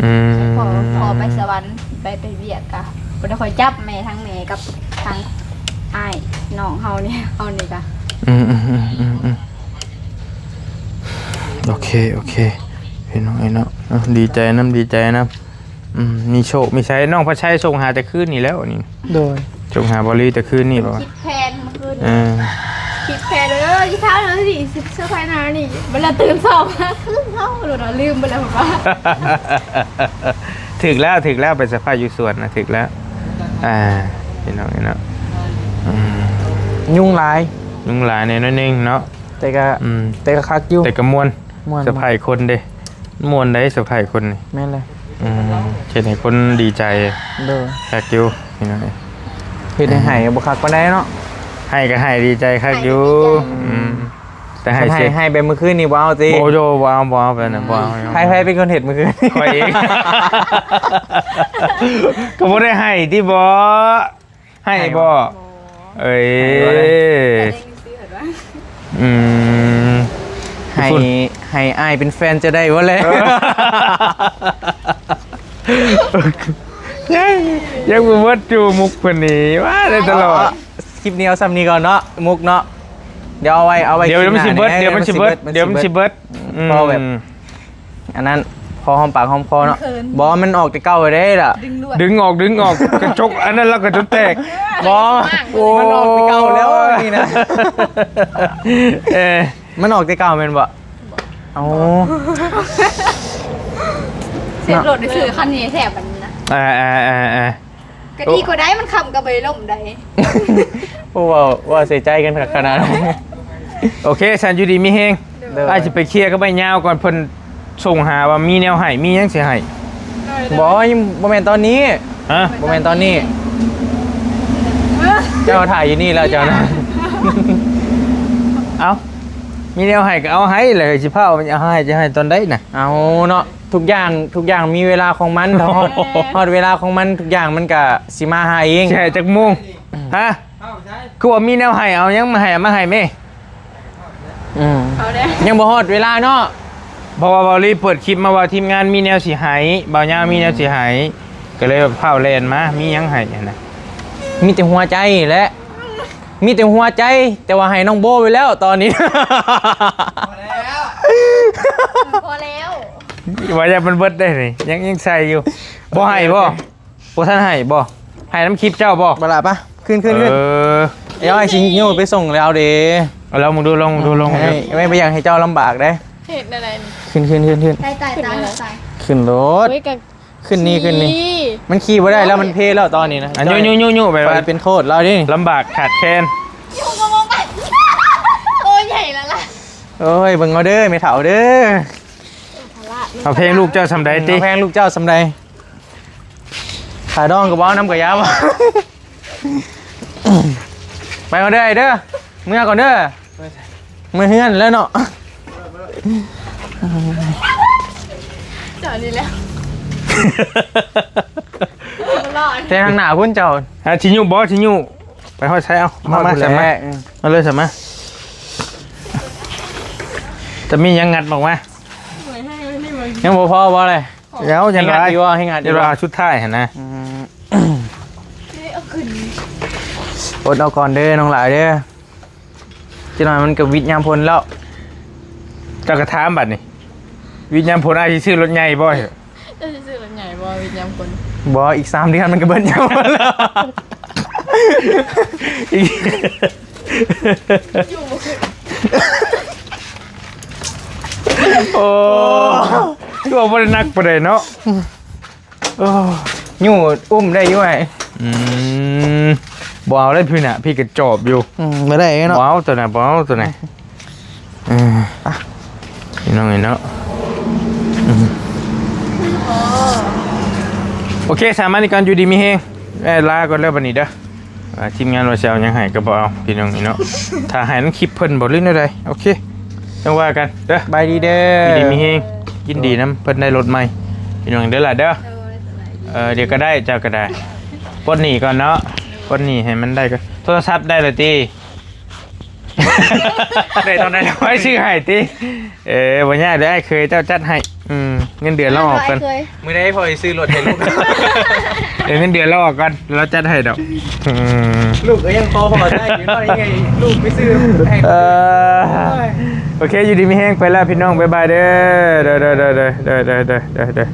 ອືມ ພໍ່ ພໍ່ໄປສະຫວັນ ໄປ ໄປວຽກ ກະບໍ່ໄດ້ຄ່ອຍຈັບ ແມ່ ທັງແມ່ກັບທາງອ້າຍນ້ອງເຮົານີ້ ເຮົານີ້ກະ. ອືມໆໆໆ ໂອເຄ ໂອເຄ ພີ່ນ້ອງເອີຍເນາະ ເນາະ ດີໃຈນຳ ດີໃຈນຳ. ອືມ ມີໂຊກມີໄຊ. ນ້ອງພະໄຊສົ່ງຫາແຕ່ຄືນນີ້ແລ້ວນີ້. ໂດຍ ສົ່ງຫາບໍລີແຕ່ຄືນນີ້ບໍ? ຄິດແຜນມື້ຄືນ ເອີ ຄິດແຜນເລີຍ ຊິເຊົ້າແລ້ວຊິເຊີໄພນານີ້ ເວລາຕື່ນເຊົ້າມາຄືເຮົາໂລດ ລືມໄປແລ້ວວ່າ. ຖືກແລ້ວ ຖືກແລ້ວ ໄປເຊີໄພຢູ່ສວນນະ ຖືກແລ້ວ. ອ່າ ພີ່ນ້ອງເອີຍເນາະ ອືມ ຍຸງຫຼາຍ ຍຸງຫຼາຍແດ່ໜ້ອຍໜຶ່ງເນາະ ແຕ່ກໍ ອືມ ແຕ່ກໍຄັກຢູ່ ແຕ່ກໍມ່ວນ ມ່ວນ ເຊີໄພຄົນເດ້ ມ່ວນໄດ໋ເຊີໄພຄົນນີ້. ແມ່ນແຫຼະ ອືມ ເຮັດໃຫ້ຄົນດີໃຈ. ໂດຍ ຄັກຢູ່ພີ່ນ້ອງເອີຍ ເຮັດໃຫ້ ອືມ ໄຫ້ບໍ່ຄັກປານໃດເນາະ ໄຫ້ກໍໄຫ້ດີໃຈຄັກຢູ່. ອືມ ແຕ່ໄຫ້ ໄຫ້ ເສັດ ໄຫ້ແບບມື້ຄືນນີ້ບໍ່ເອົາຕິ? ໂອ້ໂຫ ບໍ່ເອົາ ບໍ່ເອົາແບບນັ້ນ ອືມ ບໍ່ເອົາ. ໃຜ ໃຜເປັນຄົນເຮັດມື້ຄືນ? ຂ້ອຍເອງ. ກໍບໍ່ໄດ້ໄຫ້ຕິບໍ? ໃຫ້ບໍ່? ເອີຍ ອືມ ໃຫ້ ໃຫ້ອ້າຍເປັນແຟນຈະໄດ້ບໍ່ແລະ? ເອີ ຍັງ ຍັງບໍ່ໝົດຢູ່ ມຸກເພິ່ນນີ້ວ່າໄດ້ຕະຫຼອດ. ເອົາ ເອົາ ຄລິບນີ້ເອົາສ່ຳນີ້ກ່ອນເນາະ ມຸກເນາະ ດຽວເອົາໄວ້ ເອົາໄວ້ ດຽວມັນຊິເບິດ ຄລິບໜ້າແດ່ ດຽວມັນຊິເບິດ ດຽວມັນຊິເບິດ ອືມ ພໍແບບ ອືມ ອັນນັ້ນ ພໍຫອມປາກຫອມຄໍເນາະ. ມັນເຂີນ ບໍ່ ມັນອອກແຕ່ເກົ່າເດ້ລະ ດຶງລວດ ດຶງອອກ ດຶງອອກ ກະຈົກ ອັນນັ້ນລະກະຈົກແຕກ. ບໍ່ ໂອ້ຍ ມັນອອກແຕ່ເກົ່າແລ້ວນີ້ນະ. ເອີ ມັນອອກແຕ່ເກົ່າແມ່ນບໍ່? ເອົາ ເສບໂລດໄດ້ຊື້ຄັນນີ້ແທ້ບັດນີ້ນະ. ອ່າໆໆໆ ກໍດີກວ່າໄດ໋ ມັນຄ້ຳກໍບໍ່ໄດ້ລົ້ມໄດ໋. ໂອ້ ເວົ້າ ເວົ້າໃສ່ໃຈກັນຄັກຂະໜາດ. ໂອເຄ ຊັ້ນຢູ່ດີມີແຮງ. ໂດຍ ອ້າຍຊິໄປເຄຍກັບອ້າຍຍາວກ່ອນ ເພິ່ນສົ່ງຫາວ່າມີແນວໃຫ້ ມີຫຍັງຊິໃຫ້. ໂດຍ ບໍ່ ຍັງບໍ່ແມ່ນຕອນນີ້. ຮະ? ບໍ່ແມ່ນຕອນນີ້. ເອີ ເຈົ້າຖ້າຢູ່ນີ້ແລ້ວເຈົ້ານະ. ເອົ້າ ມີແນວໃຫ້ກໍເອົາໃຫ້ແຫຼະ ຊິພ້າວເອົາໃຫ້ ຈະໃຫ້ຕອນໃດນະ? ເອົາເນາະ ທຸກຢ່າງ ທຸກຢ່າງມີເວລາຂອງມັນ ຖ້າຮອດ ຮອດເວລາຂອງມັນ ທຸກຢ່າງມັນກະຊິມາຫາເອງ. ຊິໃຫ້ຈັກໂມງ? ຮະ? ຄືວ່າມີແນວໃຫ້ ເອົາຫຍັງມາໃຫ້ ເອົາມາໃຫ້ແມ້. ອືມ ຍັງບໍ່ຮອດເວລາເນາະ ເພາະວ່າເບົາລີເປີດຄລິບມາວ່າທີມງານມີແນວຊິໃຫ້ ບ່າວຍາວມີແນວຊິໃຫ້ ກໍເລີຍຟ້າວແລ່ນມາ ມີຫຍັງໃຫ້ຫັ້ນນະ? ມີແຕ່ຫົວໃຈແຫຼະ ມີແຕ່ຫົວໃຈ ແຕ່ວ່າໃຫ້ນ້ອງໂບໄປແລ້ວຕອນນີ້. ພໍແລ້ວ ພໍແລ້ວ ວ່າຢ່າມັນເບິດເດ້ນີ້ ຍັງ ຍັງໃສ່ຢູ່. ບໍ່ໃຫ້ບໍ່? ບໍ່ທັນໃຫ້ບໍ່? ໃຫ້ນຳຄລິບເຈົ້າບໍ່? ບໍ່ລະປະ ຂຶ້ນ ຂຶ້ນ ຂຶ້ນ. ເອີ ດຽວອ້າຍຊິໂຍກໄປສົ່ງແລ້ວເດ້. ເອົາ ລອງເບິ່ງດູ ລອງເບິ່ງດູ ລອງເບິ່ງດູ. ເອີ ບໍ່ ບໍ່ຢາກໃຫ້ເຈົ້າລຳບາກເດ້. ເຮັດແນວໃດ? ຂຶ້ນ ຂຶ້ນ ຂຶ້ນ ຂຶ້ນ. ຕາຍ ຕາຍ ຕາຍ ຂຶ້ນໂລດ. ໂອ້ຍ ກະ ຂຶ້ນນີ້ ຂຶ້ນນີ້. ມັນຂີ່ບໍ່ໄດ້ແລ້ວ ມັນເພແລ້ວຕອນນີ້ນະ. ໂຍກ ໂຍກ ໂຍກ ໂຍກໄປ ຂ້ອຍເປັນໂທດລາວເດ້. ລຳບາກຂາດແຄນ. ໂອ້ຍ ໃຫຍ່ແລ້ວລະ. ໂອ້ຍ ເບິ່ງເອົາເດີ ແມ່ເຖົ້າເດີ. ເອົາແພງລູກເຈົ້າສ່ຳໃດຕິ? ເອົາແພງລູກເຈົ້າສ່ຳໃດ? ຂາດອງກໍບໍ່ເອົານຳກະຢາບໍ່? ໄປກ່ອນເດີອ້າຍເດີ ເມືອກ່ອນເດີ. ເມືອເຮືອນແລ້ວເນາະ. ຈອດນີ້ແລ້ວ ແຕ່ທາງໜ້າພຸ້ນເຈົ້າ. ອາ ຊິຍຸບໍ່ ຊິຍຸ? ໄປຮອດໃສ? ເອົາ ມາ ມາ ມາ ມາເລີຍ ສະມາ. ແຕ່ມີຫຍັງງັດອອກມາ. ຍັງບໍ່ພໍບໍ່ເລີຍ? ເອົາ ຍັງຫຼາຍ ໃຫ້ງັດຢູ່ບໍ່? ໃຫ້ງັດຢູ່ບໍ່? ສຸດທ້າຍຫັ້ນນະ. ອືມ ອົດເອົາກ່ອນເດີນ້ອງຫຼາຍເດີ. ຈັກໜ້ອຍມັນກໍວິດຍາມຝົນແລ້ວ. ເຈົ້າກໍຖາມບັດນີ້ ວິດຍາມຝົນອ້າຍຊິຊື້ລົດໃຫຍ່ບໍ່? ເຈົ້າຊິຊື້ລົດໃຫຍ່ບໍ່ ວິດຍາມຝົນ? ບໍ່ ອີກສາມເດືອນມັນກໍເບິດຍາມຝົນແລ້ວ. ຢູ່ບໍ່ຂຶ້ນ. ໂອ້ ຄືວ່າບໍ່ໄດ້ໜັກປານໃດເນາະ. ໂອ້ ຍູ້ອຸ້ມໄດ້ຢູ່ອ້າຍ. ອືມ ບໍ່ເອົາເລີຍ ພີ່ນະ ພີ່ກະຈອບຢູ່. ອືມ ບໍ່ໄດ້ເນາະ ບໍ່ເອົາໂຕນັ້ນ ບໍ່ເອົາໂຕນັ້ນ. ເອີ ອ່ະ ພີ່ນ້ອງເອີຍເນາະ. ອືມ ໂອເຄ ສາມານນີ້ກ່ອນ ຢູ່ດີມີແຮງ. ເອີ ລາກ່ອນເດີບັດນີ້ເດີ. ອ່າ ທີມງານວ່າຊິເອົາຫຍັງໃຫ້ກໍບໍ່ເອົາ ພີ່ນ້ອງເອີຍເນາະ. ຖ້າໃຫ້ນຳຄລິບເພິ່ນບໍ່ ຫຼືແນວໃດ? ໂອເຄ. ຈັ່ງວ່າກັນເດີ. ສະບາຍດີເດີ. ຢູ່ດີມີແຮງ. ຍິນດີນຳເພິ່ນໄດ້ລົດໃໝ່ ພີ່ນ້ອງເດີຫຼ້າເດີ. ໂດຍ ສະບາຍດີ. ເອີ ດຽວກໍໄດ້ ເຈົ້າກໍໄດ້. ປົດໜີ້ກ່ອນເນາະ. ປົດໜີ້ໃຫ້ມັນໄດ້ກ່ອນ. ໂທລະສັບໄດ້ແລ້ວຕິ? ໄດ້ຕອນໃດ? ໄວ້ຊື້ໃຫ້ຕິ? ເອີ ບໍ່ຍາກເດີ ອ້າຍເຂີຍເຈົ້າຈັດໃຫ້. ອືມ ເງິນເດືອນລາວອອກກ່ອນ. ອ້າຍເຂີຍ ມື້ໃດພໍ່ຊິຊື້ລົດໃຫ້ລູກ? ເອີ ເງິນເດືອນລາວອອກກ່ອນ ລາວຈັດໃຫ້ດອກ. ອືມ ລູກກໍຍັງພໍພໍໃຊ້ຢູ່ເນາະ ຍັງໃຫ້ລູກໄປຊື້ໃຫ້. ເອີ ໂອ້ຍ ໂອເຄ ຢູ່ດີມີແຮງ ໄປແລ້ວພີ່ນ້ອງ ບາຍບາຍເດີ. ເດີ ເດີ ເດີ.